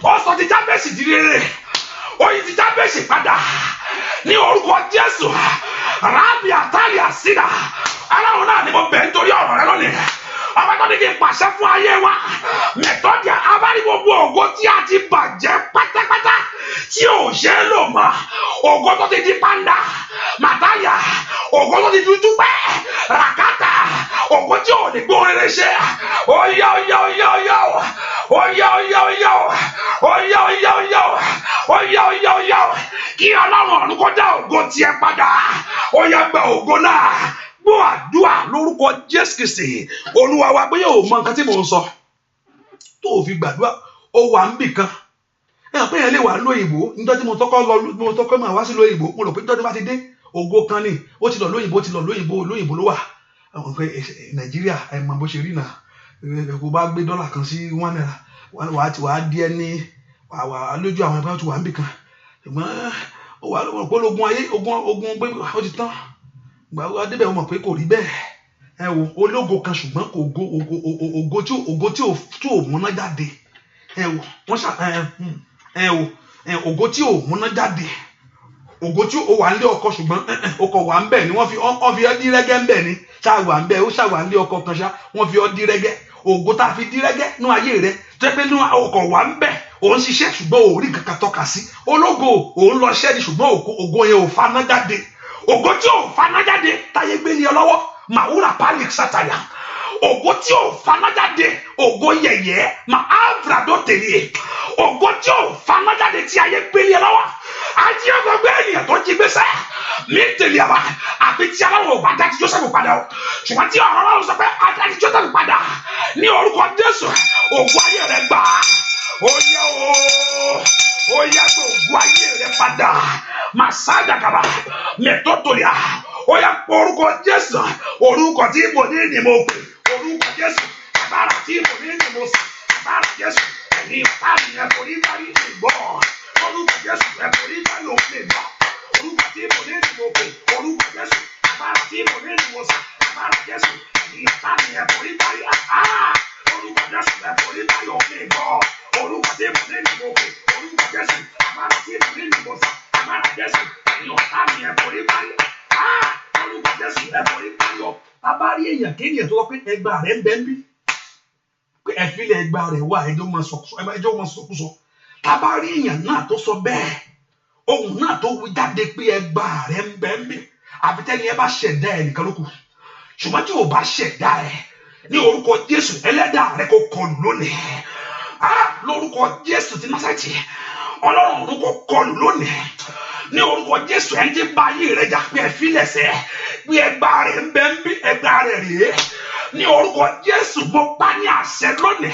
S1: Ó sọ ti Jábẹ́sì di rere. Ó yí ti Jábẹ́sì padà. Ní orúkọ Jésù, Rábì àtàlì àsídà. Aláwọ̀ náà ni mo bẹ̀ nítorí ọ̀rọ̀ rẹ lónìí. Ọba tó ní kí n pàṣẹ fún ayé wa. Mẹ̀tọ́dìà abárí gbogbo ògo tí a ti bàjẹ́ pátápátá tí ò ṣe é lò mọ́. Ògo tó ti di pàǹdà. Màtáyà, ògo tó ti di dúpẹ́. Ràkátà, ògo tí ò ní gbó rere ṣe. Ó yá ó yá ó yá ó yá ó. Ó yá ó yá ó yá ó. Ó yá ó yá ó yá ó. Ó yá ó yá ó yá ó. Kí Ọlọ́run ọ̀run kó dá ògo tiẹ̀ padà. Ó yá gba ògo náà. Gbọ́ àdúrà lórúkọ Jésù Kristi. Olúwa wa, bóyá o mọ nǹkan tí mò ń sọ. Tó o fi gbàdúrà, ó wà ń bì kan. Ẹ hàn pé yẹn lè wà lóyìnbó. Níjọ́ tí mo tọ́kọ́ lọ, mo tọ́kọ́ máa wá sí lóyìnbó. Mo rò pé níjọ́ tí wọ́n ti dé, ògo kan ni. Ó ti lọ lóyìnbó, ó ti lọ lóyìnbó, lóyìnbó ló wà. Àwọn pé Nàìjíríà, ẹ mọ bó ṣe rí náà. Kó bá gbé dọ́là kan sí ₦1, wàá ti wàá di ẹni wàá lójú àwọn ẹgbẹ́ tó wà níbì kan. Ṣùgbọ́n ó wà pé ogun ayé, ogun pé ó ti tán. Ìgbà wo débẹ̀ ó mọ̀ pé kò rí bẹ́ẹ̀. Ẹ wo ológo kan ṣùgbọ́n kò go ògo tí ò múná jáde. Ẹ wo wọ́n ṣà ẹ ẹ wo ẹ ògo tí ò múná jáde. Ògo tí ó wà nílé ọkọ ṣùgbọ́n ọkọ wà ń bẹ̀ ni wọ́n fi ọ́ dí rẹ́gẹ́ ń bẹ̀ ni. Ṣáà wà ń bẹ̀, ó ṣáà wà nílé ọkọ kan ṣá, wọ́n fi ọ́ dí rẹ́gẹ́. Ògo tá a fi dí rẹ́gẹ́ nú ayé rẹ tó yẹ pé nú ọkọ̀ wà ń bẹ̀, òun ṣiṣẹ́ ṣùgbọ́n ò rí kankan tọ́ka sí. Ológo òun lọ ṣẹ́ ni ṣùgbọ́n ògo yẹn ò faná jáde. Ògo tí ò faná jáde táyé gbé ní ọ lọ́wọ́. Màwúrà pálí sátàyà. Ògo tí ò faná jáde, ògo yẹ̀yẹ́, mà ávrado tèlé. Ògo tí ò faná jáde tí ayé gbé ní ọ lọ́wọ́. Àti ọgbọgbẹ ènìyàn tó jí gbèsè mí tèlé àbá àfi tí aláwọ̀ ò bá dá ti Joseph padà o. Ṣùgbọ́n tí ọ̀rọ̀ Ọlọ́run sọ pé adá ti Joseph padà ní orúkọ Jésù, ògo ayé rẹ gbà á. Ó yẹ o, ó yẹ kó ògo ayé rẹ padà. Màsádà kàbà mẹtọ́tòlìà. Ó yẹ orúkọ Jésù, orúkọ tí mo ní ni mo pè. Orúkọ Jésù, agbára tí mo ní ni mo sọ. Agbára Jésù, ẹ̀yin ọ̀tá mi ẹ̀ forí bárí mi gbọ́. Orúkọ Jésù, ẹ̀ forí bárí òun lè gbọ́. Orúkọ tí mo ní ni mo pè. Orúkọ Jésù, agbára tí mo ní ni mo sọ. Agbára Jésù, ẹ̀yin ọ̀tá mi ẹ̀ forí bárí. Orúkọ Jésù, ẹ̀ forí bárí òun lè gbọ́. Orúkọ tí mo ní ni mo pè. Orúkọ Jésù, agbára tí mo ní ni mo sọ. Agbára Jésù, ẹ̀yin ọ̀tá mi ẹ̀ forí bárí. Orúkọ Jésù, ẹ̀ forí bárí o. Bàbá rí èèyàn kéèyàn tó sọ pé ẹgbàá rẹ̀ ń bẹ ń bí, pé ẹ̀fílẹ̀ ẹgbàá rẹ̀ wà, ẹjọ́ máa sọkúsọ, ẹjọ́ máa sọkúsọ. Tábà rí èèyàn náà tó sọ bẹ́ẹ̀, ohun náà tó wí jáde pé ẹgbàá rẹ̀ ń bẹ ń bí, àfi tẹ́ni ẹ bá ṣẹ̀dá ẹ nìkan ló kù. Ṣùgbọ́n tí ò bá ṣẹ̀dá ẹ, ní orúkọ Jésù, ẹlẹ́dàá rẹ kò kọlù lónìí. Lórúkọ Jésù ti Násárẹ́tì, Ọlọ́run ọ̀run kò kọlù lónìí. Ní orúkọ Jésù, ẹni tí bá ayé rẹ jà pé ẹ̀fílẹ̀ sẹ́, pé ẹgbàá rẹ̀ ń bẹ ń bí, ẹgbàá rẹ̀ rèé. Ní orúkọ Jésù, mo pa ní àṣẹ lónìí,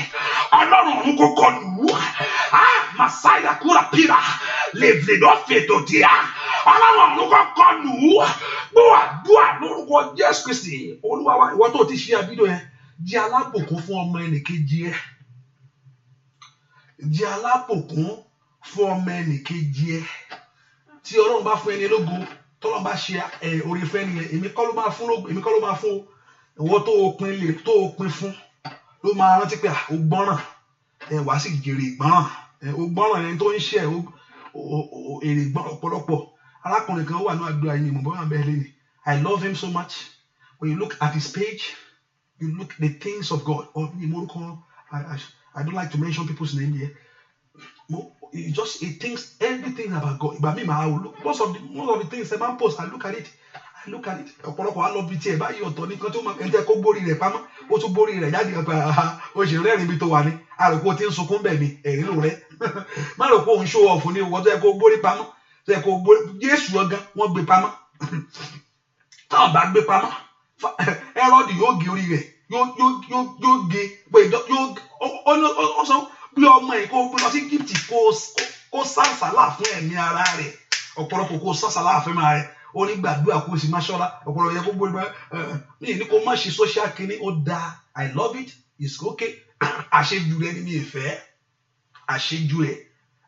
S1: Ọlọ́run ọ̀run kò kọlù wú. Masaya kúrà píra lèvèdọ́ fètò díà. Ọlọ́run ọ̀run kò kọlù wú. Gbọ́ àdúrà lórúkọ Jésù Kristi. Olúwa wa, ìwọ tó ti ṣe àbídò yẹn, jẹ́ alábòkún fún ọmọ ẹnìkejì ẹ. Jẹ́ alábòkún fún ọmọ ẹnìkejì ẹ. Tí Ọlọ́run bá fún ẹni lógo, tọ́lọ́run bá ṣe oore fún ẹni yẹn, èmi kọ́ ló máa fún lógo, èmi kọ́ ló máa fún o. Ìwọ tó o pin lè tó o pin fún ló máa rántí pé o gbọ́ràn, ẹ wàá sì jèrè ìgbọ́ràn. Ẹ o gbọ́ràn ẹni tó ń ṣe èrè ìgbọ́ràn ọ̀pọ̀lọpọ̀. Arákùnrin kan wà ní àdúrà yìí, mo bọ́ wà bẹ́ẹ̀ lẹ́nu. I love him so much. When you look at his page, you look the things of God. Or I don't like to mention people's name here. He just he thinks everything about God. Ìgbà mi máa look most of the things ẹ máa ń post, I look at it. I look at it. Ọ̀pọ̀lọpọ̀ á lọ bí tiẹ̀ báyìí, ọ̀tọ̀ nìkan tó máa ń tẹ́ kó gbórí rẹ̀ pamọ́, ó tún gbórí rẹ̀ jáde ọ̀pọ̀ ó sì rẹ́rìn ibi tó wà ní. Àròkọ tí ń sunkún bẹ̀ ni ẹ̀rín ló rẹ̀. Má rò pé òun show off ní ìwọ tó yẹ kó gbórí pamọ́, tó yẹ kó gbórí Jésù ọ̀gán wọ́n gbé pamọ́. Táwọn bá gbé pamọ́, Hẹ́rọ́dì yóò gé orí rẹ̀. Yóò gé pé yóò ó sọ bí ọmọ yìí kó lọ sí Egypt kó sàṣàlà fún ẹ̀mí ara rẹ̀. Ọ̀pọ̀lọpọ̀ kó sàṣàlà fún ẹ̀mí ara rẹ̀. Ó ní gbàdúrà kó sì má ṣọ́ra. Ọ̀pọ̀lọpọ̀ yẹ kó gbórí bá mi ní kó má ṣe social kínní, ó dáa. I love it, it's okay. Àṣejù rẹ ni mi ì fẹ́. Àṣejù ẹ̀,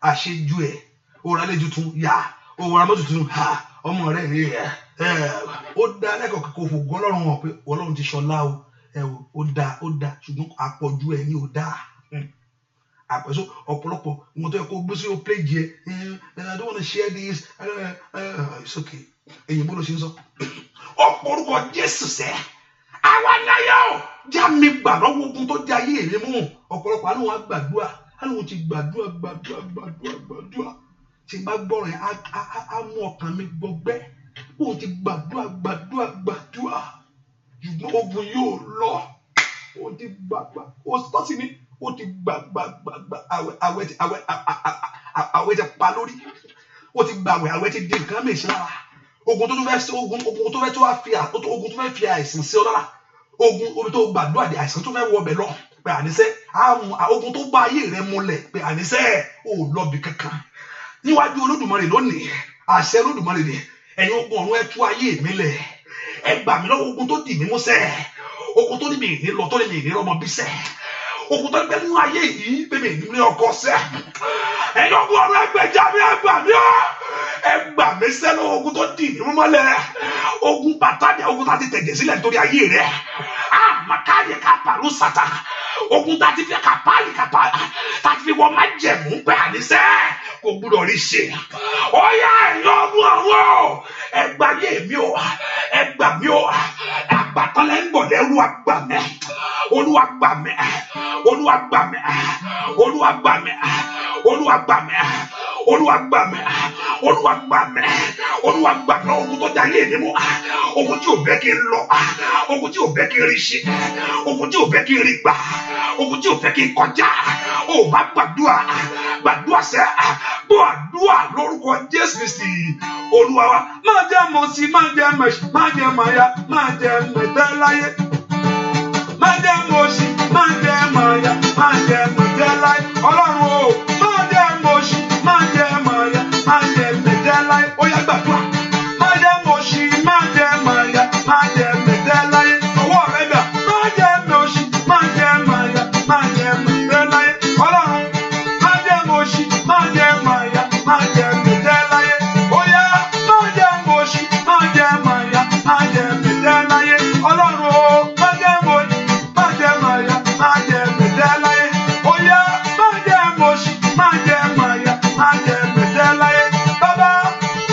S1: àṣejù ẹ̀. Òòrùn alẹ́ tuntun yà, òòrùn amọ́ tuntun ha, ọmọ rẹ̀ rí ẹ̀ ẹ̀. Ó dáa lẹ́kọ̀ọ́ kò fògo Ọlọ́run hàn pé Ọlọ́run ti ṣọlá o. Ẹ o, ó dáa, ó dáa, ṣùgbọ́n àpọ̀jù ẹ̀ ni ò dáa. Àpẹ̀sọ ọ̀pọ̀lọpọ̀ wọn tó yẹ kó gbé sí o page ẹ, I don't wanna share this, it's okay. Èyí bó ló ṣe ń sọ. Ọ̀pọ̀ orúkọ Jésù sẹ́, àwa náyà o, já mi gbà lọ́wọ́ ogun tó jẹ́ ayé mi mú. Ọ̀pọ̀lọpọ̀ àánú wa gbàdúrà, àánú ti gbàdúrà gbàdúrà gbàdúrà gbàdúrà. Tí n bá gbọ́rọ̀ yẹn, á mú ọkàn mi gbọgbẹ́. Òun ti gbàdúrà gbàdúrà gbàdúrà, ṣùgbọ́n ogun yóò lọ. Ó ti gbàgbà, ó tọ́sí ni, ó ti gbàgbà gbàgbà, àwẹ̀ àwẹ̀ àwẹ̀ àwẹ̀ ti pa lórí. Ó ti gbàwẹ̀, àwẹ̀ ti di nǹkan mìíràn lára. Ogun tó tún fẹ́, ogun tó fẹ́ tó wá fi, ogun tó fẹ́ fi àìsàn sí ọ lára. Ogun omi tó gbàdúrà dé, àìsàn tó fẹ́ wọ ọbẹ̀ lọ. Pé àníṣe, ogun tó bá ayé rẹ múlẹ̀ pé àníṣe ò lọ bí kankan. Níwájú Olódùmarè lónìí, àṣẹ Olódùmarè ni, ẹ̀yin ogun ọ̀run, ẹ tú ayé mi lẹ̀. Ẹ gbà mí lọ́wọ́ ogun tó dì mí mú sẹ́. Ogun tó ní mi ní lọ, tó ní mi ní rọmọ bí sẹ́. Ogun tó ní bẹ́ẹ̀ nínú ayé yìí pé mi ní ọkọ sẹ́. Ẹ̀yin ogun ọ̀run, ẹ gbèjà mi, ẹ gbà mí ọ́. Ẹ gbà mí sẹ́ lọ́wọ́ ogun tó dì mí mú mọ́lẹ̀. Ogun bàtàdé, ogun tá ti tẹ̀jẹ̀ sílẹ̀ nítorí ayé rẹ̀. Màkàdé ká pàrọ̀ sàtà. Ogun tá ti fi kàpáàlì kàpá, tá ti fi wọ́n má jẹ̀mú pé àníṣe kò gbúdọ̀ rí ṣe. Ó yá, ẹ̀yin ogun ọ̀run, ẹ gbà yé mi o, ẹ gbà mí o. Àgbàtàn lẹ́ ń gbọ̀ lẹ́, Olúwa gbà mí. Olúwa gbà mí. Olúwa gbà mí. Olúwa gbà mí. Olúwa gbà mí. Olúwa gbà mí. Olúwa gbà mí. Olúwa gbà mí. Ogun tó dá ayé mi mú. Ogun tí ò bẹ́ kí n lọ. Ogun tí ò bẹ́ kí n rí ṣe. Ogun tí ò bẹ́ kí n rí gbà. Ogun tí ò fẹ́ kí n kọjá. Ó bá gbàdúrà. Gbàdúrà sẹ́. Gbàdúrà lórúkọ Jésù Kristi. Olúwa wa. Má jẹ́ mọ̀ sí, má jẹ́ mọ̀ sí, má jẹ́ mọ̀ ya, má jẹ́ mọ̀ tẹ́ láyé. Má jẹ́ mọ̀ sí, má jẹ́ mọ̀ ya, má jẹ́ mọ̀ tẹ́ láyé. Ọlọ́run o, má jẹ́ mọ̀ sí, má jẹ́ mọ̀ ya, má jẹ́ mọ̀ tẹ́ láyé. Ó yá, gbàdúrà. Má jẹ́ mọ̀ sí, má jẹ́ mọ̀ ya, má jẹ́ mọ̀ tẹ́ láyé. Ọwọ́ rẹ dà. Má jẹ́ mọ̀ sí, má jẹ́ mọ̀ ya, má jẹ́ mọ̀ tẹ́ láyé. Ọlọ́run, má jẹ́ mọ̀ sí, má jẹ́ mọ̀ ya, má jẹ́ mọ̀ tẹ́ láyé. Ó yá, má jẹ́ mọ̀ sí, má jẹ́ mọ̀ ya, má jẹ́ mọ̀ tẹ́ láyé. Ọlọ́run o, má jẹ́ mọ̀ sí, má jẹ́ mọ̀ ya, má jẹ́ mọ̀ tẹ́ láyé. Ó yá, má jẹ́ mọ̀ sí, má jẹ́ mọ̀ ya, má jẹ́ mọ̀ tẹ́ láyé. Bàbá,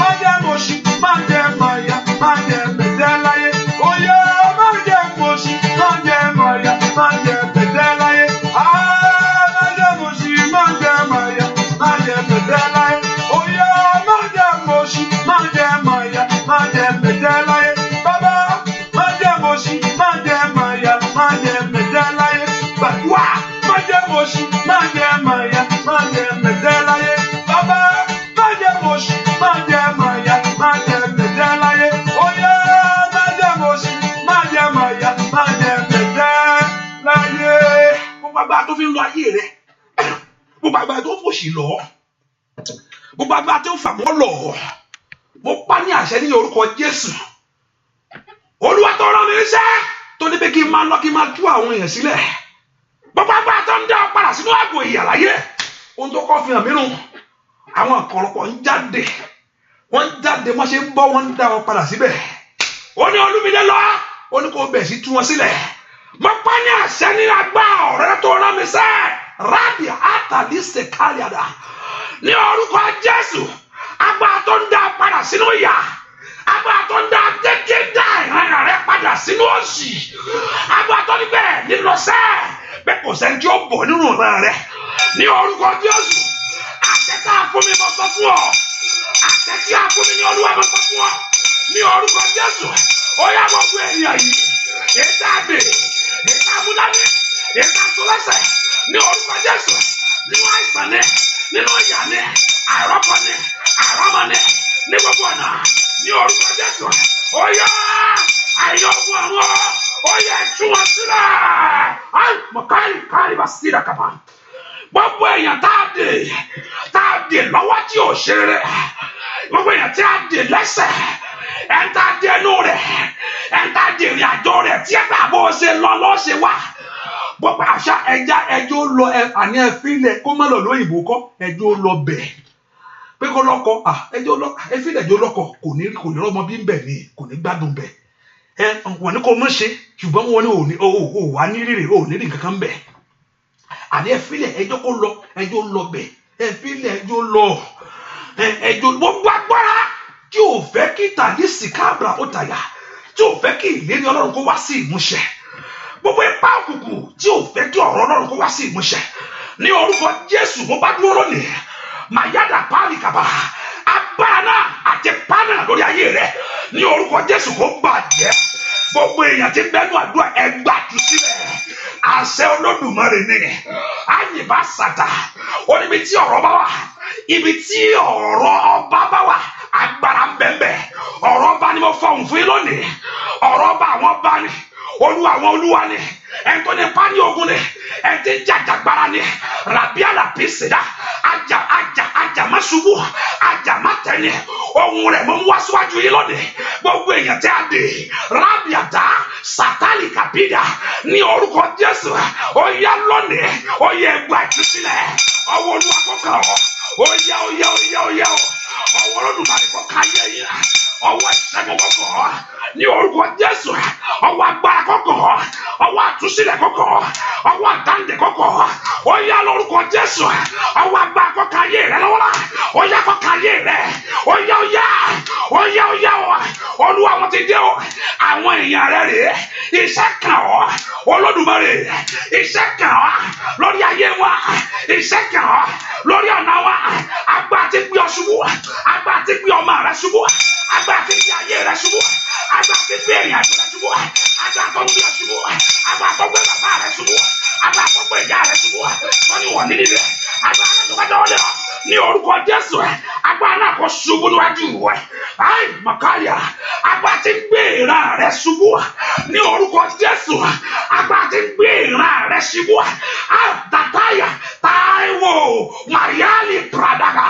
S1: má jẹ́ mọ̀ sí, má jẹ́ mọ̀ ya, má jẹ́ mọ̀ tẹ́ láyé. Ó yá, má jẹ́ mọ̀ sí, má jẹ́ mọ̀ ya, má jẹ́ mọ̀ tẹ́ láyé. Ah, má jẹ́ mọ̀ sí, má jẹ́ mọ̀ ya, má jẹ́ mọ̀ tẹ́ láyé. Ó yá, má jẹ́ mọ̀ sí, má jẹ́ mọ̀ ya, má jẹ́ mọ̀ tẹ́ láyé. Bàbá, má jẹ́ mọ̀ sí, má jẹ́ mọ̀ ya, má jẹ́ mọ̀ tẹ́ láyé. Gbàdúrà, má jẹ́ mọ̀ sí, má jẹ́ mọ̀ ya, má jẹ́ mọ̀ tẹ́ láyé. Bàbá, má jẹ́ mọ̀ sí, má jẹ́ mọ̀ ya, má jẹ́ mọ̀ tẹ́ láyé. Ó yá, má jẹ́ mọ̀ sí, má jẹ́ mọ̀ ya, má jẹ́ mọ̀ tẹ́ láyé. Gbogbo agbára tó fi ń lọ ayé rẹ, gbogbo agbára tó fòṣì lọ, gbogbo agbára tó fà mọ́ lọ, mo pa ní àṣẹ ní orúkọ Jésù. Olúwa tó rán mi níṣẹ́, tó ní pé kí n máa lọ, kí n máa tú àwọn èèyàn sílẹ̀. Gbogbo agbára tó ń dá ọ padà sínú àgọ́ ìyà láyé, ohun tó kọ́ fi hàn mí nù. Àwọn ọ̀pọ̀lọpọ̀ ń jáde, wọ́n ń jáde, wọ́n ṣe ń bọ́, wọ́n ń dá wọn padà síbẹ̀. Ó ní Olúmídé lọ, ó ní kó bẹ̀ sí tú wọn sílẹ̀. Mo pa ní àṣẹ ní agbára ọ̀rẹ́ tó rán mi sẹ́, rábì àtàlí sèkálíàdà, ní orúkọ Jésù, agbára tó ń dá ọ padà sínú ìyà, agbára tó ń dá dédé dá ìran rẹ padà sínú òṣì, agbára tó ní bẹ́ẹ̀ nílọ sẹ́ bẹ́ẹ̀ kò sẹ́ni tí ó bọ̀ nínú ìran rẹ, ní orúkọ Jésù, àṣẹ tá a fún mi, mo sọ fún ọ, àṣẹ tí a fún mi ní Olúwa, mo sọ fún ọ ní orúkọ Jésù, ó yá, gbogbo ènìyàn yìí, ètò àdè, ètò àmúdání, ètò àtúnlẹsẹ, ní orúkọ Jésù, nínú àìsàn ní, nínú ìyà ní, àìrọ́pọ̀ ní, àìrọ́mọ ní, ní gbogbo ọ̀nà, ní orúkọ Jésù, ó yá, àìyàn ogun ọ̀run. Ó yẹ tú wọn sílẹ̀. Ayi mọ̀káyì káyì bá sílẹ̀ kàbà. Gbogbo èèyàn tá a dè lọ́wọ́ tí ò ṣe rere. Gbogbo èèyàn tí a dè lẹ́sẹ̀, ẹ̀ ń tá a dè ẹnu rẹ̀, ẹ̀ ń tá a dè ìrìn àjò rẹ̀ tí ẹ bá bó ṣe lọ lọ́ ṣe wá. Gbogbo àṣà ẹja ẹjọ́ lọ àní ẹfílẹ̀ kó má lọ lóyìnbó kọ́ ẹjọ́ lọ bẹ̀. Pé kó lọ́kọ, ẹjọ́ lọ ẹfílẹ̀ ẹjọ́ lọ́kọ kò ní rọ́mọ bí ń bẹ̀ ni kò ní gbádùn bẹ̀. Ẹ wọ́n ní kó mọ̀ ṣe ṣùgbọ́n wọ́n ní òní ò wà ní rírì ò ní rí nǹkan kan bẹ̀. Àní ẹfílẹ̀ ẹjọ́ kó lọ ẹjọ́ lọ bẹ̀ ẹfílẹ̀ ẹjọ́ lọ ẹjọ́ gbogbo agbára tí ò fẹ́ kí tàbí sìkáàbà ó tàyà tí ò fẹ́ kí ìlérí Ọlọ́run kó wá sí ìmúṣẹ. Gbogbo ipá òkùnkùn tí ò fẹ́ kí ọ̀rọ̀ Ọlọ́run kó wá sí ìmúṣẹ. Ní orúkọ Jésù mo bá dúró lónìí, màyádà pálí kàbà agbára náà àti pánà lórí ayé rẹ ní orúkọ Jésù kó bàjẹ́. Gbogbo èèyàn tí bẹ́nu àdúrà ẹgbà tú sílẹ̀. Àṣẹ Olódùmarè ni àyìnbá sàtà. Ó níbi tí ọ̀rọ̀ bá wà, ibi tí ọ̀rọ̀ ọba bá wà, agbára ń bẹ ńbẹ̀. Ọ̀rọ̀ ọba ni mo fọhùn fún yín lónìí. Ọ̀rọ̀ ọba àwọn ọba ni, olúwa àwọn olúwa ni, ẹni tó ní pání ogun ni, ẹni tí ń jàjàgbara ni, ràbíà làbí sèdá, ajá ajá ajá má ṣubú, ajá má tẹ̀lé, ohun rẹ̀ mo ń wá síwájú yín lónìí. Gbogbo èèyàn tí a dè, rábìà dá, sátálì kàbídà, ní orúkọ Jésù, ó yá lónìí, ó yẹ ẹgbà ìtúsílẹ̀, ọwọ́ olúwa kó kàn ọ́, ó yá ó yá ó yá ó yá ó, ọwọ́ Olódùmarè kó ká yé yín, ọwọ́ ìṣẹ́gun kó kàn ọ́, ní orúkọ Jésù, ọwọ́ agbára kó kàn ọ́, ọwọ́ àtúnṣílẹ̀ kó kàn ọ́, ọwọ́ àdáǹdè kó kàn ọ́, ó yá lórúkọ Jésù, ọwọ́ agbára kó ká yé rẹ lọ́wọ́lá, ó yá kó ká yé rẹ, ó yá ó yá, ó yá ó yá ó, Olúwa wọn ti dé o, àwọn èèyàn rẹ rèé, iṣẹ́ kàn ọ́, Olódùmarè, iṣẹ́ kàn ọ́ lórí ayé wa, iṣẹ́ kàn ọ́ lórí ọ̀nà wa, agbára ti gbé ọ ṣubú, agbára ti gbé ọmọ rẹ ṣubú, agbára ti gbé ayé rẹ ṣubú, agbára ti gbé ìrìn àjò rẹ ṣubú, agbára tó ń gbé ọ ṣubú, agbára tó gbé bàbá rẹ ṣubú, agbára tó gbé ìyá rẹ ṣubú, wọ́n ní wọ́n nílí rẹ, agbára náà tó bá dánwó lé ọ ní orúkọ Jésù, agbára náà kò ṣubú níwájú rẹ, ayi mọ̀kálíà, agbára ti gbé ìran rẹ ṣubú ní orúkọ Jésù, agbára ti gbé ìran rẹ ṣubú, àtàtàyà Táíwò Màríálì Pradaga,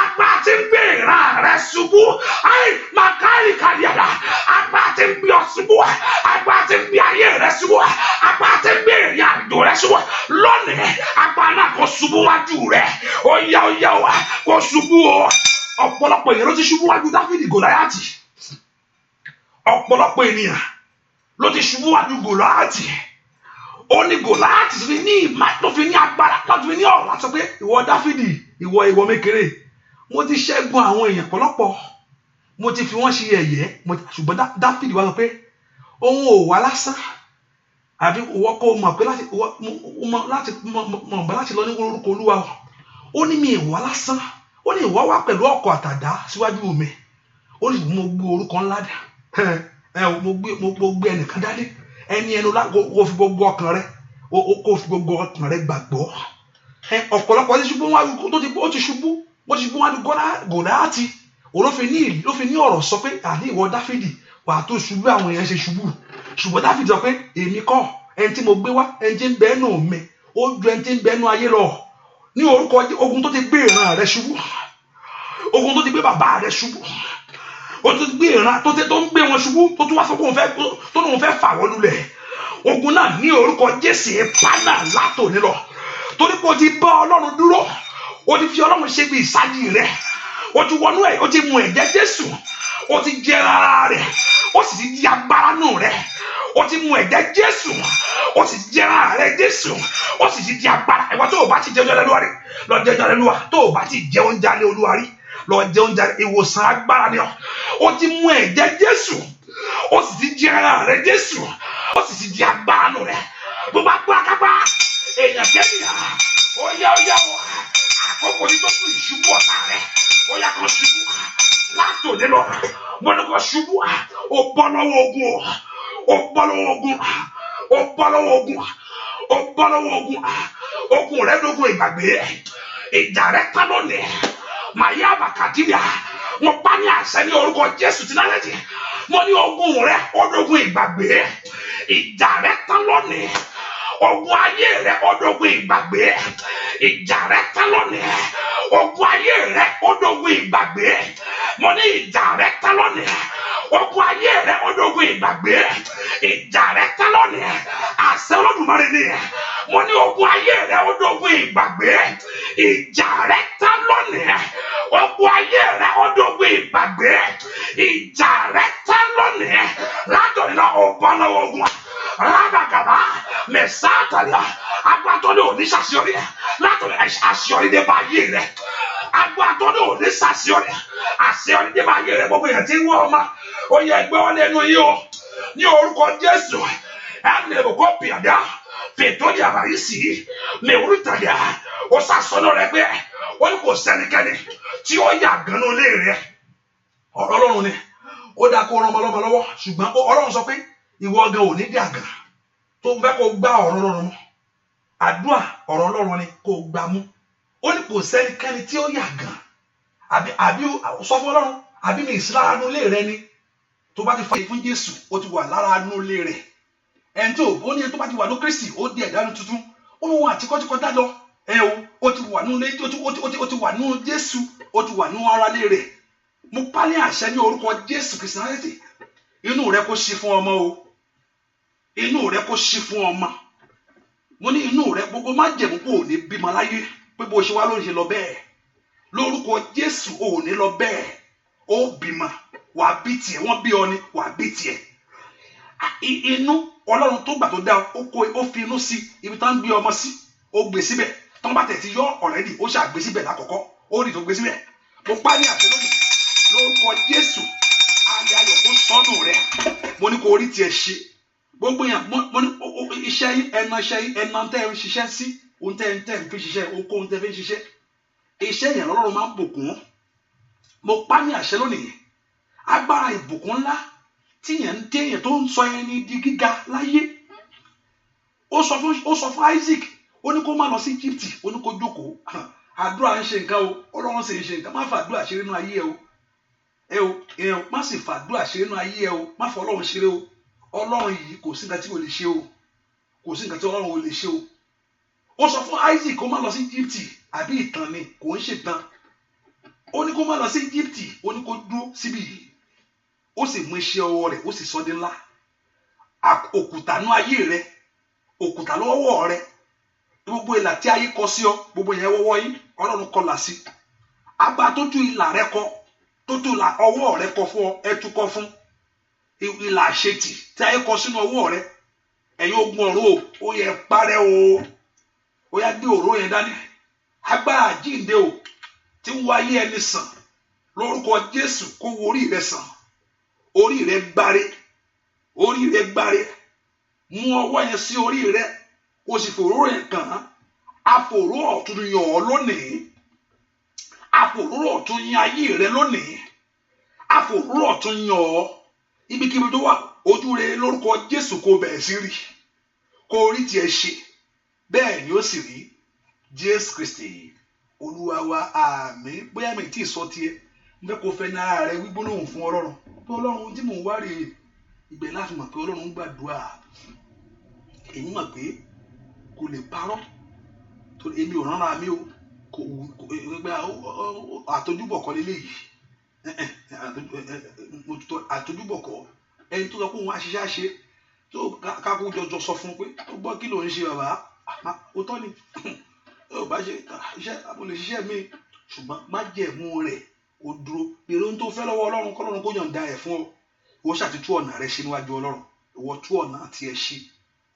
S1: agbára ti gbé ìran rẹ ṣubú, ayi mọ̀kálí kàlíàdà, agbára ti gbé ọ ṣubú, agbára ti gbé ayé rẹ ṣubú, agbára ti gbé ìrìn àjò rẹ ṣubú, lónìí agbára náà kò ṣubú wájú rẹ, ó yá ó yá ó kò ṣubú o. Ọ̀pọ̀lọpọ̀ èèyàn ló ti ṣubú wájú Dáfídì Gòláyátì. Ọ̀pọ̀lọpọ̀ ènìyàn ló ti ṣubú wájú Gòláyátì. Ó ní Gòláyátì fi ní ìmá tó fi ní agbára tó fi ní ọ̀rọ̀ láti sọ pé ìwọ Dáfídì, ìwọ mékeré, mo ti ṣẹ́gun àwọn èèyàn pọ̀lọpọ̀, mo ti fi wọ́n ṣe yẹ̀yẹ́, ṣùgbọ́n Dáfídì wá sọ pé òun ò wá lásán, àbí ìwọ kò mọ̀ pé láti mọ̀ láti lọ ní orúkọ Olúwa. Ó ní mi ìwà lásán, ó ní ìwọ wá pẹ̀lú ọkọ̀ àtàdá síwájú mi, ó ní mo gbé orúkọ ńlá dá, mo gbé ẹnìkan dání, ẹni ẹnu kò fi gbogbo ọkàn rẹ, kò fi gbogbo ọkàn rẹ gbàgbọ́. Ọ̀pọ̀lọpọ̀ ti ṣubú wájú tó ti ó ti ṣubú, ó ti ṣubú wájú Gòláyátì, ló fi ní ọ̀rọ̀ sọ pé àní ìwọ Dáfídì wà tó ṣubú àwọn èèyàn ṣe ṣubú, ṣùgbọ́n Dáfídì sọ pé èmi kọ́, ẹni tí mo gbé wá, ẹni tí ń bẹ nù mi, ó ju ẹni tí ń bẹ nù ayé lọ. Ní orúkọ ogun tó ti gbé ìran rẹ ṣubú, ogun tó ti gbé bàbá rẹ ṣubú, ó ti gbé ìran tó ń gbé wọn ṣubú, tó tún wá sọ pé tó lóun fẹ́ fà wọ́n lulẹ̀, ogun náà ní orúkọ Jésù ipá náà látòní lọ, torí pé o ti bá Ọlọ́run dúró, o ti fi Ọlọ́run ṣe bí ìsájì rẹ, o ti wọnú ẹ̀, o ti mu ẹ̀jẹ̀ Jésù, o ti jẹ ara rẹ, o sì ti di agbára nù rẹ, o ti mu ẹ̀jẹ̀ Jésù, o sì ti jẹ ara rẹ Jésù, o sì ti di agbára. Ìwọ tó o bá ti jẹ oúnjẹ Olúwa rí, lọ jẹ oúnjẹ Olúwa. Tó o bá ti jẹ oúnjẹ Olúwa rí, lọ jẹ oúnjẹ ìwòsàn agbára ni ọ. O ti mu ẹ̀jẹ̀ Jésù, o sì ti jẹ ara rẹ Jésù, o sì ti di agbára nù rẹ. Gbogbo agbára kápá èèyàn kẹ́mìà, ó yá ó yá o, àkókò ní tó fún ìṣubú ọ̀tá rẹ, ó yá kan ṣubú látòní lọ, mo ní kó ṣubú, ó bọ́ lọ́wọ́ ogun o, ó bọ́ lọ́wọ́ ogun, ó bọ́ lọ́wọ́ ogun, ó bọ́ lọ́wọ́ ogun, ogun rẹ lógun ìgbàgbé, ìjà rẹ tán lónìí, màyà bàkàtìyà, mo pa ní àṣẹ ní orúkọ Jésù ti Násárẹ́tì, mo ní ogun rẹ ó dógun ìgbàgbé, Ìjà rẹ tán lónìí. Ogun ayé rẹ ó dógun ìgbàgbé. Ìjà rẹ tán lónìí. Ogun ayé rẹ ó dógun ìgbàgbé. Mo ní ìjà rẹ tán lónìí. Ogun ayé rẹ ó dógun ìgbàgbé. Ìjà rẹ tán lónìí. Àṣẹ Olódùmarè ni. Mo ní ogun ayé rẹ ó dógun ìgbàgbé. Ìjà rẹ tán lónìí. Ogun ayé rẹ ó dógun ìgbàgbé. Ìjà rẹ tán lónìí. Látòní lọ ò bọ́ lọ́wọ́ ogun. Rábàgàbà mẹsàtàlá agbátọ́ ní òní ṣàṣeyọrí. Látòní àṣeyọrí dé bá ayé rẹ. Agbátọ́ ní òní ṣàṣeyọrí. Àṣeyọrí dé bá ayé rẹ. Gbogbo èèyàn tí ń wọ́ ọmọ. Ó yẹ ẹgbẹ́ wọn lẹ́nu yìí o. Ní orúkọ Jésù, ẹnì kò pìàdá. Fètò ní àbáyé sí i. Mẹ̀wúrú tàdá. Ó sàsọ́nà rẹ pé ó ní kò sẹ́nikẹ́ni tí ó yà gánú lé rẹ. Ọ̀rọ̀ Ọlọ́run ni. Ó dáa kó rán ọmọ ọlọ́mọ lọ́wọ́. Ṣùgbọ́n Ọlọ́run sọ pé ìwọ gan ò ní dí àgàn. Tó ń fẹ́ kó gbá ọ̀rọ̀ Ọlọ́run mú. Àdúrà ọ̀rọ̀ Ọlọ́run ni kó gbá mú. Ó ní kò sẹ́nikẹ́ni tí ó yà gàn. Àbí sọ fún Ọlọ́run, àbí mi ìsí lára inú ilé rẹ ni. Tó bá ti fa fún Jésù, ó ti wà lára inú ilé rẹ. Ẹni tó ó ní ẹni tó bá ti wà ní Kristi, ó di ẹ̀dá tuntun. Ó ní wọn àti kọ́tíkọ́tà lọ. Ẹ o, ó ti wà nínú ilé, ó ti wà nínú Jésù, ó ti wà nínú ara ilé rẹ. Mo pa ní àṣẹ ní orúkọ Jésù Kristi Násárẹ́tì. Inú rẹ kó ṣí fún ọmọ o. Inú rẹ kó ṣí fún ọmọ. Mo ní inú rẹ gbogbo májẹ̀mú kò ní bímọ láyé pé bó ṣe wá ló ń ṣe lọ bẹ́ẹ̀. Lórúkọ Jésù ò ní lọ bẹ́ẹ̀. Ó bímọ, wàá bí tiẹ̀, wọ́n bí ọ ni, wàá bí tiẹ̀. Inú Ọlọ́run tó gbà tó dá ó kó ó fi inú sí ibi tá ń gbé ọmọ sí, ó gbé síbẹ̀. Tọ́ bá tẹ̀ ti yọ ọ̀rẹ́dì, ó ṣàgbé síbẹ̀ lákọ̀ọ́kọ́, ó rí tó gbé síbẹ̀. Mo pa ní àṣẹ lónìí. Lórúkọ Jésù, alẹ́ ayọ̀ kó sọ́nù rẹ. Mo ní kó orí tiẹ̀ ṣe. Gbogbo yẹn, mo ní iṣẹ́ yín, ẹ̀nà iṣẹ́ yín, ẹ̀nà tẹ́ ẹ ń ṣiṣẹ́ sí, ohun tẹ́ ẹ ń fi ṣiṣẹ́, ohunkóhun tẹ́ ẹ fi ń ṣiṣẹ́. Iṣẹ́ yẹn lọ́lọ́run máa ń bùkún. Mo pa ní àṣẹ lónìí. Agbára ìbùkún ńlá tí yẹn ń dé yẹn tó ń sọ ẹni di gíga láyé. Ó sọ fún Isaac, ó ní kó má lọ sí Egypt, ó ní kó jókòó. Àdúrà ń ṣe nǹkan o, Ọlọ́run sì ń ṣe nǹkan. Má fàdúrà ṣeré nínú ayé ẹ o. Ẹ o, ẹ o, má sì fàdúrà ṣeré nínú ayé ẹ o. Má fọ Ọlọ́run ṣeré o. Ọlọ́run yìí kò sí nǹkan tí kò lè ṣe o. Kò sí nǹkan tí Ọlọ́run ò lè ṣe o. Ó sọ fún Isaac kó má lọ sí Egypt, àbí ìtàn ni, kò ń ṣètàn. Ó ní kó má lọ sí Egypt, ó ní kó dúró síbí yìí. Ó sì mú iṣẹ́ ọwọ́ rẹ̀, ó sì sọ di ńlá. Òkúta nú ayé rẹ, òkúta lọ́wọ́ rẹ. Gbogbo ìlà tí ayé kọ sí ọ, gbogbo yẹn wọ́wọ́ yín, Ọlọ́run kọlà sí. Agbá tó tú ìlà rẹ kọ, tó tú ìlà ọwọ́ rẹ kọ fún ọ, ẹ tú kọ fún. Ìlà àṣetì tí ayé kọ sínú ọwọ́ rẹ, ẹ̀yin ogun ọ̀run o, ó yẹ parẹ́ o. Ó yá gbé òró yẹn dání. Agbára àjíǹde o, tí ń wá ayé ẹni sàn. Lórúkọ Jésù kó wo orí rẹ sàn. Orí rẹ gbáre. Orí rẹ gbáre. Mú ọwọ́ yẹn sí orí rẹ. Kó sì fòró yẹn kàn án. Àfòró ọ̀tún yàn ọ́ lónìí. Àfòró ọ̀tún yan ayé rẹ lónìí. Àfòró ọ̀tún yàn ọ́. Ibikíbi tó wà, ojú rẹ lórúkọ Jésù kó bẹ̀rẹ̀ sí rí. Kó rí tiẹ̀ ṣe. Bẹ́ẹ̀ ni ó sì rí. Jésù Kristi, Olúwa wa, àmín. Bóyá mi tí ì sọ tiẹ̀, mo fẹ́ kó fẹ́ ní ara rẹ wí gbólóhùn fún Ọlọ́run. Pé Ọlọ́run tí mò ń wá rèé, ìgbẹ́ láti mọ̀ pé Ọlọ́run ń gbàdúrà. Èmi mọ̀ pé kò lè parọ́. Torí èmi ò ránra mi o. Kò gbẹ àtọjúbọ̀ kọ́ leléyìí. Àtọjúbọ̀ kọ́. Ẹni tó sọ pé òun á ṣiṣẹ́ àṣe, tó kákó jọjọ sọ fún un pé ó gbọ́ kí ló ń ṣe bàbá. Ó tọ́ ni. Ó bá ṣe iṣẹ́, mo lè ṣiṣẹ́ mi. Ṣùgbọ́n májẹ̀mú rẹ̀ ó dúró. Èrè ohun tó fẹ́ lọ́wọ́ Ọlọ́run, kọ́lọ́run kó yọ̀ǹda ẹ̀ fún ọ. Ìwọ ṣáà ti tú ọ̀nà rẹ ṣe níwájú Ọlọ́run. Ìwọ tú ọ̀nà tí ẹ ṣe.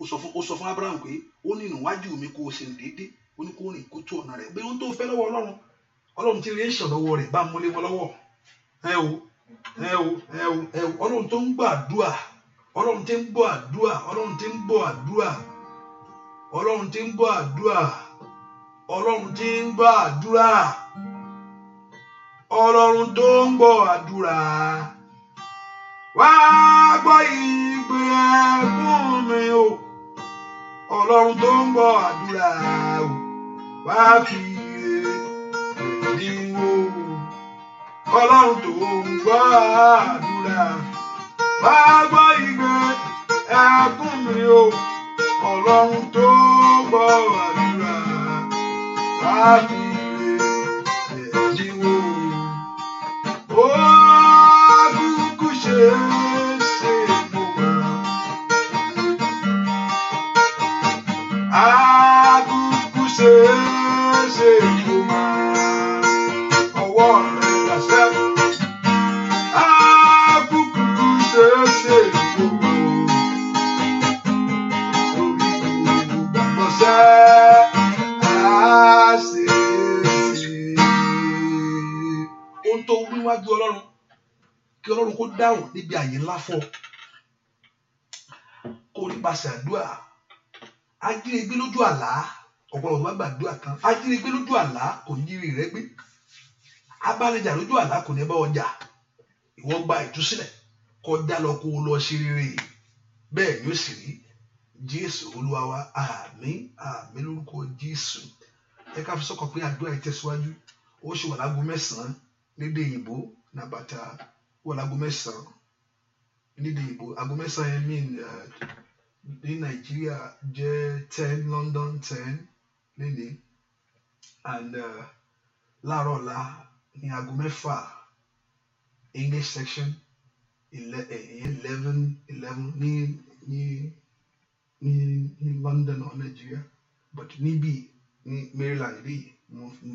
S1: Ó sọ fún Abraham pé ó ní ìwájú mi kó o ṣe déédé. Ó ní kó rìn kó tú ọ̀nà rẹ̀. Èrè ohun tó fẹ́ lọ́wọ́ Ọlọ́run, Ọlọ́run ti rí ẹ̀ṣẹ̀ lọ́wọ́ rẹ̀ bá múlé wọn lọ́wọ́. Ẹ o, ẹ o, ẹ o, ẹ o. Ọlọ́run tó ń gbọ́ àdúrà. Ọlọ́run tí ń gbọ́ àdúrà. Ọlọ́run tí ń gbọ́ àdúrà. Ọlọ́run tí ń gbọ́ àdúrà. Ọlọ́run tí ń gbọ́ àdúrà. Ọlọ́run tó ń gbọ́ àdúrà. Wá gbọ́ ìgbé ẹkún mi o. Ọlọ́run tó ń gbọ́ àdúrà o. Wá fi ire mi wò. Ọlọ́run tó ń gbọ́ àdúrà. Wá gbọ́ ìgbé Ẹkún mi o. Ọlọ́run tó gbọ́ àdúrà wá fi ire bẹ̀ mí wò. Ó kúkú ṣe é ṣe mo mọ̀. Akúkú ṣe é ṣe mo mọ̀. Ọwọ́ rẹ̀ dàṣẹ́. Akúkú ṣe é ṣe mo mọ̀. Torí mo gbàgbọ́ sẹ́, á ṣe é ṣe.
S2: Ohun tó wí níwájú Ọlọ́run, kí Ọlọ́run kó dáhùn níbi àyè ńlá fún ọ. Kó nípasẹ̀ àdúrà. Ajínigbé lójú àlá, ọ̀pọ̀lọpọ̀ bá gbàdúrà tán. Ajínigbé lójú àlá kò ní jírí rẹ gbé. Abánijà lójú àlá kò ní bá ọjà. Ìwọ gba ìtúsílẹ̀, kọjá lọ kó o lọ ṣe rere. Bẹ́ẹ̀ ni ó sì rí. Jésù Olúwa wa, àmín, àmín lórúkọ Jésù. Ẹ ká fi sọ́kàn pé àdúrà yìí tẹ̀síwájú. Ó ṣì wà láago 9 lédè òyìnbó nàbàtà, wà láago 9 lédè òyìnbó. Aago 9 yẹn mean ní Nàìjíríà jẹ́ 10, London 10 lénìí. And láàárọ̀ ọ̀la ní aago 6 English section, 11:11 ní London or Nigeria, but níbí ní Maryland, bí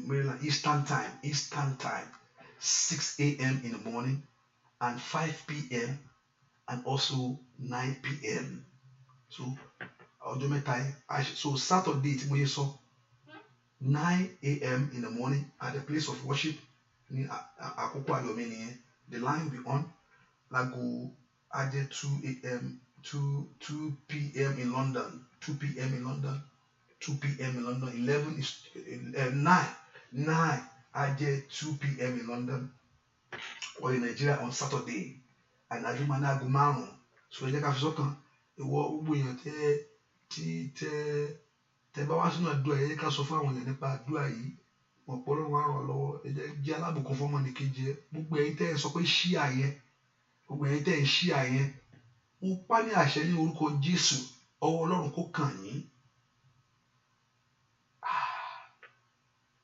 S2: Maryland Eastern time 6 a.m. in the morning and 5 p.m. and also 9 p.m. So ọjọ́ mẹ́ta yẹn, so Saturday tí mo yẹ sọ, 9 a.m. in the morning at the place of worship ní àkókò ayọ̀ mi nìyẹn. The line will be on. Láago á jẹ́ 2 a.m., 2 p.m. in London, 2 p.m. in London, 2 p.m. in London, 11 is 9 á jẹ́ 2 p.m. in London or in Nigeria on Saturday, and àjùmọ̀ ní aago 5. So ẹ jẹ́ ká fi sọ́kàn, ìwọ gbogbo èèyàn tẹ́ tí tẹ́ tẹ́ bá wá sínú àdúrà, ẹ jẹ́ ká sọ fún àwọn èèyàn nípa àdúrà yìí. Mọ̀ pé Ọlọ́run á ràn ọ́ lọ́wọ́. Ẹ jẹ́ jẹ́ alábùkún fún ọmọnìkejì ẹ. Gbogbo ẹ̀yin tẹ́ ẹ sọ pé ṣíà yẹn, gbogbo ẹ̀yin tẹ́ ẹ ṣíà yẹn, mo pa ní àṣẹ ní orúkọ Jésù, ọwọ́ Ọlọ́run kó kàn yín.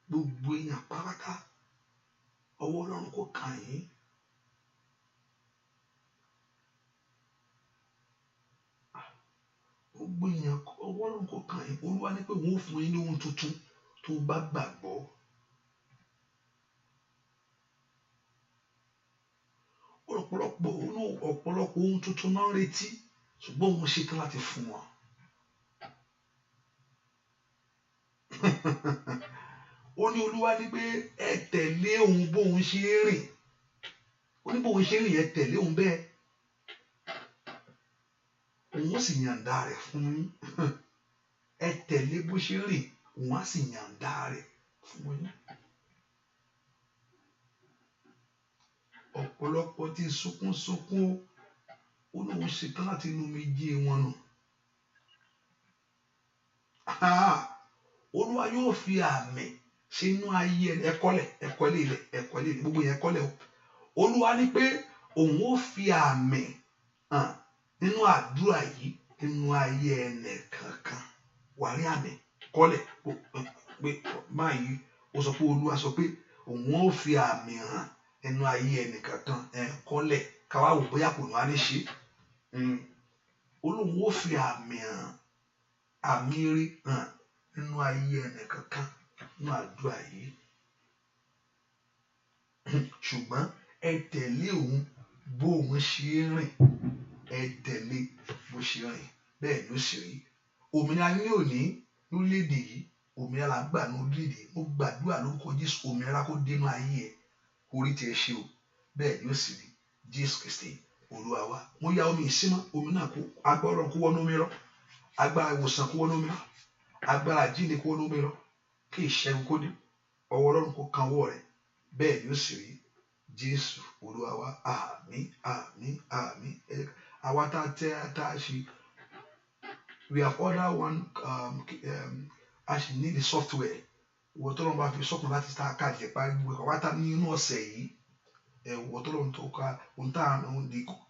S2: Gbogbo èèyàn pátá, ọwọ́ Ọlọ́run kó kàn yín. Gbogbo èèyàn, ọwọ́ Ọlọ́run kó kàn yín. Olúwa ní pé òun ó fún yín ní ohun tuntun tó bá gbàgbọ́. Ọ̀pọ̀lọpọ̀ ohun tuntun náà ń retí, ṣùgbọ́n òun ṣetán láti fún wọn. Ó ní Olúwa ní pé ẹ tẹ̀lé òun bóun ṣe ń rìn. Ó ní bóun ṣe ń rìn, ẹ tẹ̀lé òun bẹ́ẹ̀. Òun ó sì yàǹda rẹ̀ fún yín. Ẹ tẹ̀lé bó ṣe ń rìn, òun á sì yàǹda rẹ̀ fún yín. Ọ̀pọ̀lọpọ̀ ti sunkún sunkún, ó ní òun ṣetán láti inú mi jí wọn nù. Olúwa yóò fi àmì sínú ayé ẹ̀kọ́lẹ̀, ẹ̀kọ́lẹ̀ ilẹ̀, ẹ̀kọ́lẹ̀ ilẹ̀, gbogbo yẹn ẹ̀kọ́lẹ̀ o. Olúwa ní pé òun ó fi àmì hàn nínú àdúrà yìí nínú ayé ẹnì kankan. Wà rí àmì kọ́lẹ̀ pé báyìí ó sọ pé Olúwa sọ pé òun ó fi àmì hàn nínú ayé ẹnì kankan. Kọ́lẹ̀ káwá wò bóyá kò ní wá ní ṣe. Olóhùn ó fi àmì hàn, àmì rí hàn nínú ayé ẹnì kankan nínú àdúrà yìí. Ṣùgbọ́n ẹ tẹ̀lé òun bó òun ṣe ń rìn, ẹ tẹ̀lé bó ṣe rìn, bẹ́ẹ̀ ló sì rí. Òmìnira ní òní lórílẹ̀‐èdè yìí, òmìnira là ń gbà ní orílẹ̀-èdè yìí. Mo gbàdúrà lórúkọ Jésù, òmìnira kó dénú ayé ẹ, orí tiẹ̀ ṣe o, bẹ́ẹ̀ ni ó sì rí. Jésù Kristi Olúwa wa. Mo ya omi ìsímọ́, omi náà kó agbára Ọlọ́run kó wọnú omi lọ, agbára ìwòsàn kó wọnú omi lọ, agbára àjíǹde kó wọnú omi lọ, kí ìṣẹ́gun kó dé, ọwọ́ Ọlọ́run kó kan ọwọ́ rẹ̀, bẹ́ẹ̀ ni ó sì rí. Jésù Olúwa wa. Àmín, àmín, àmín. Àwa tá a tẹ́ tá a ṣe, we have ordered one, a sì need the software. Ìwọ tó lọ́n bá fi sọ́kàn láti ta káàdì ẹ̀ parí gbogbo àwa tá ní inú ọ̀sẹ̀ yìí, ìwọ tó lọ́n tó ká ohun tá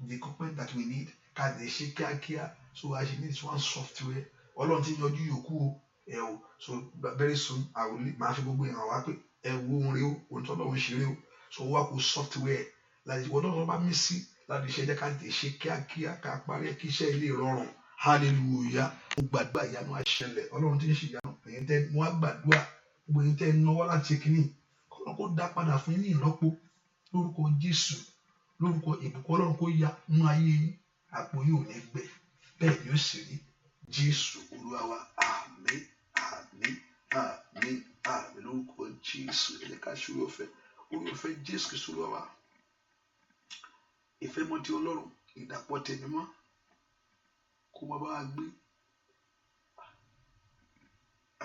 S2: the equipment that we need, Ká lè ṣe kíákíá. So I should need one software. Ọlọ́run ti yanjú yòókù o. Ẹ o, so very soon I will máa fi gbogbo ìhàn wá pé ẹ wo ohun rẹ o, ohun tó lọ́run ṣe rẹ o. So wá kó software láti wọ́n náà bá mí sí láti ṣe, jẹ́ ká lè ṣe kíákíá, ká parí ẹ̀ kí iṣẹ́ ilé rọrùn. Hallelujah. Mo gbàdúrà, ìyanu á ṣẹlẹ̀. Ọlọ́run tí ń ṣe ìyanu. Èyí tẹ́ mo wá gbàdúrà, gbogbo èyí tẹ́ náwó láti ṣe kínní, kọ́nà kó dá padà fún yín ní ìlọ́po lórúkọ Jésù. Lórúkọ ìbùkún Ọlọ́run kó ya nínú ayé yín. Àpò yìí ò ní gbẹ, bẹ́ẹ̀ ni ó sì rí. Jésù Olúwa wa. Àmín, àmín, àmín, àmín lórúkọ Jésù. Ẹ jẹ́ ká ṣe oore ọ̀fẹ́, oore ọ̀fẹ́ Jésù Kristu Olúwa wa, ìfẹ́ mọ́ ti Ọlọ́run, ìdàpọ̀ tẹ̀mí mọ́, kó má bá wa gbé.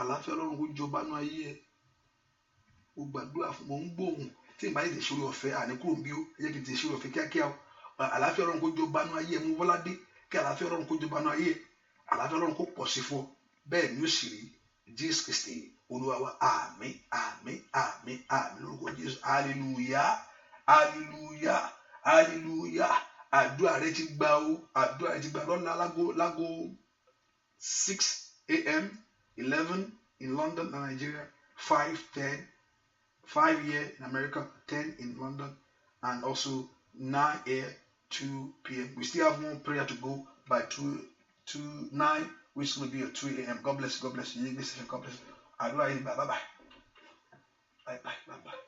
S2: Àlàáfíà Ọlọ́run kó jọba nínú ayé ẹ. Mo gbàdúrà fún, mo ń gbóhùn tí ìbá yìí ti ṣe oore ọ̀fẹ́ àní kúrò ń bí ó. Ẹ jẹ́ kí n ti ṣe oore ọ̀fẹ́ kíákíá o. Àlàáfíà Ọlọ́run kó jọba nínú ayé ẹ. Mú Bọ́ládé, kí àlàáfíà Ọlọ́run kó jọba nínú ayé ẹ. Àlàáfíà Ọlọ́run kó pọ̀ sí fún ọ. Bẹ́ẹ̀ ni ó sì rí. Jésù Kristi Olúwa wa. Àmín, àmín, àmín, àmín lórúkọ Jésù. Hallelujah, hallelujah, hallelujah. Àdúrà rẹ ti gbà o, àdúrà rẹ ti gbà. Lọ́la lágo 6 a.m., 11 in London and Nigeria, 5, 10, 5 here in America, 10 in London, and also 9 here, 2 p.m. We still have one prayer to go by 2 to 9, which is going to be at 2 a.m. God bless you. God bless you. God bless you. Àdúrà yìí. Bye bye. Bye bye. Bye bye.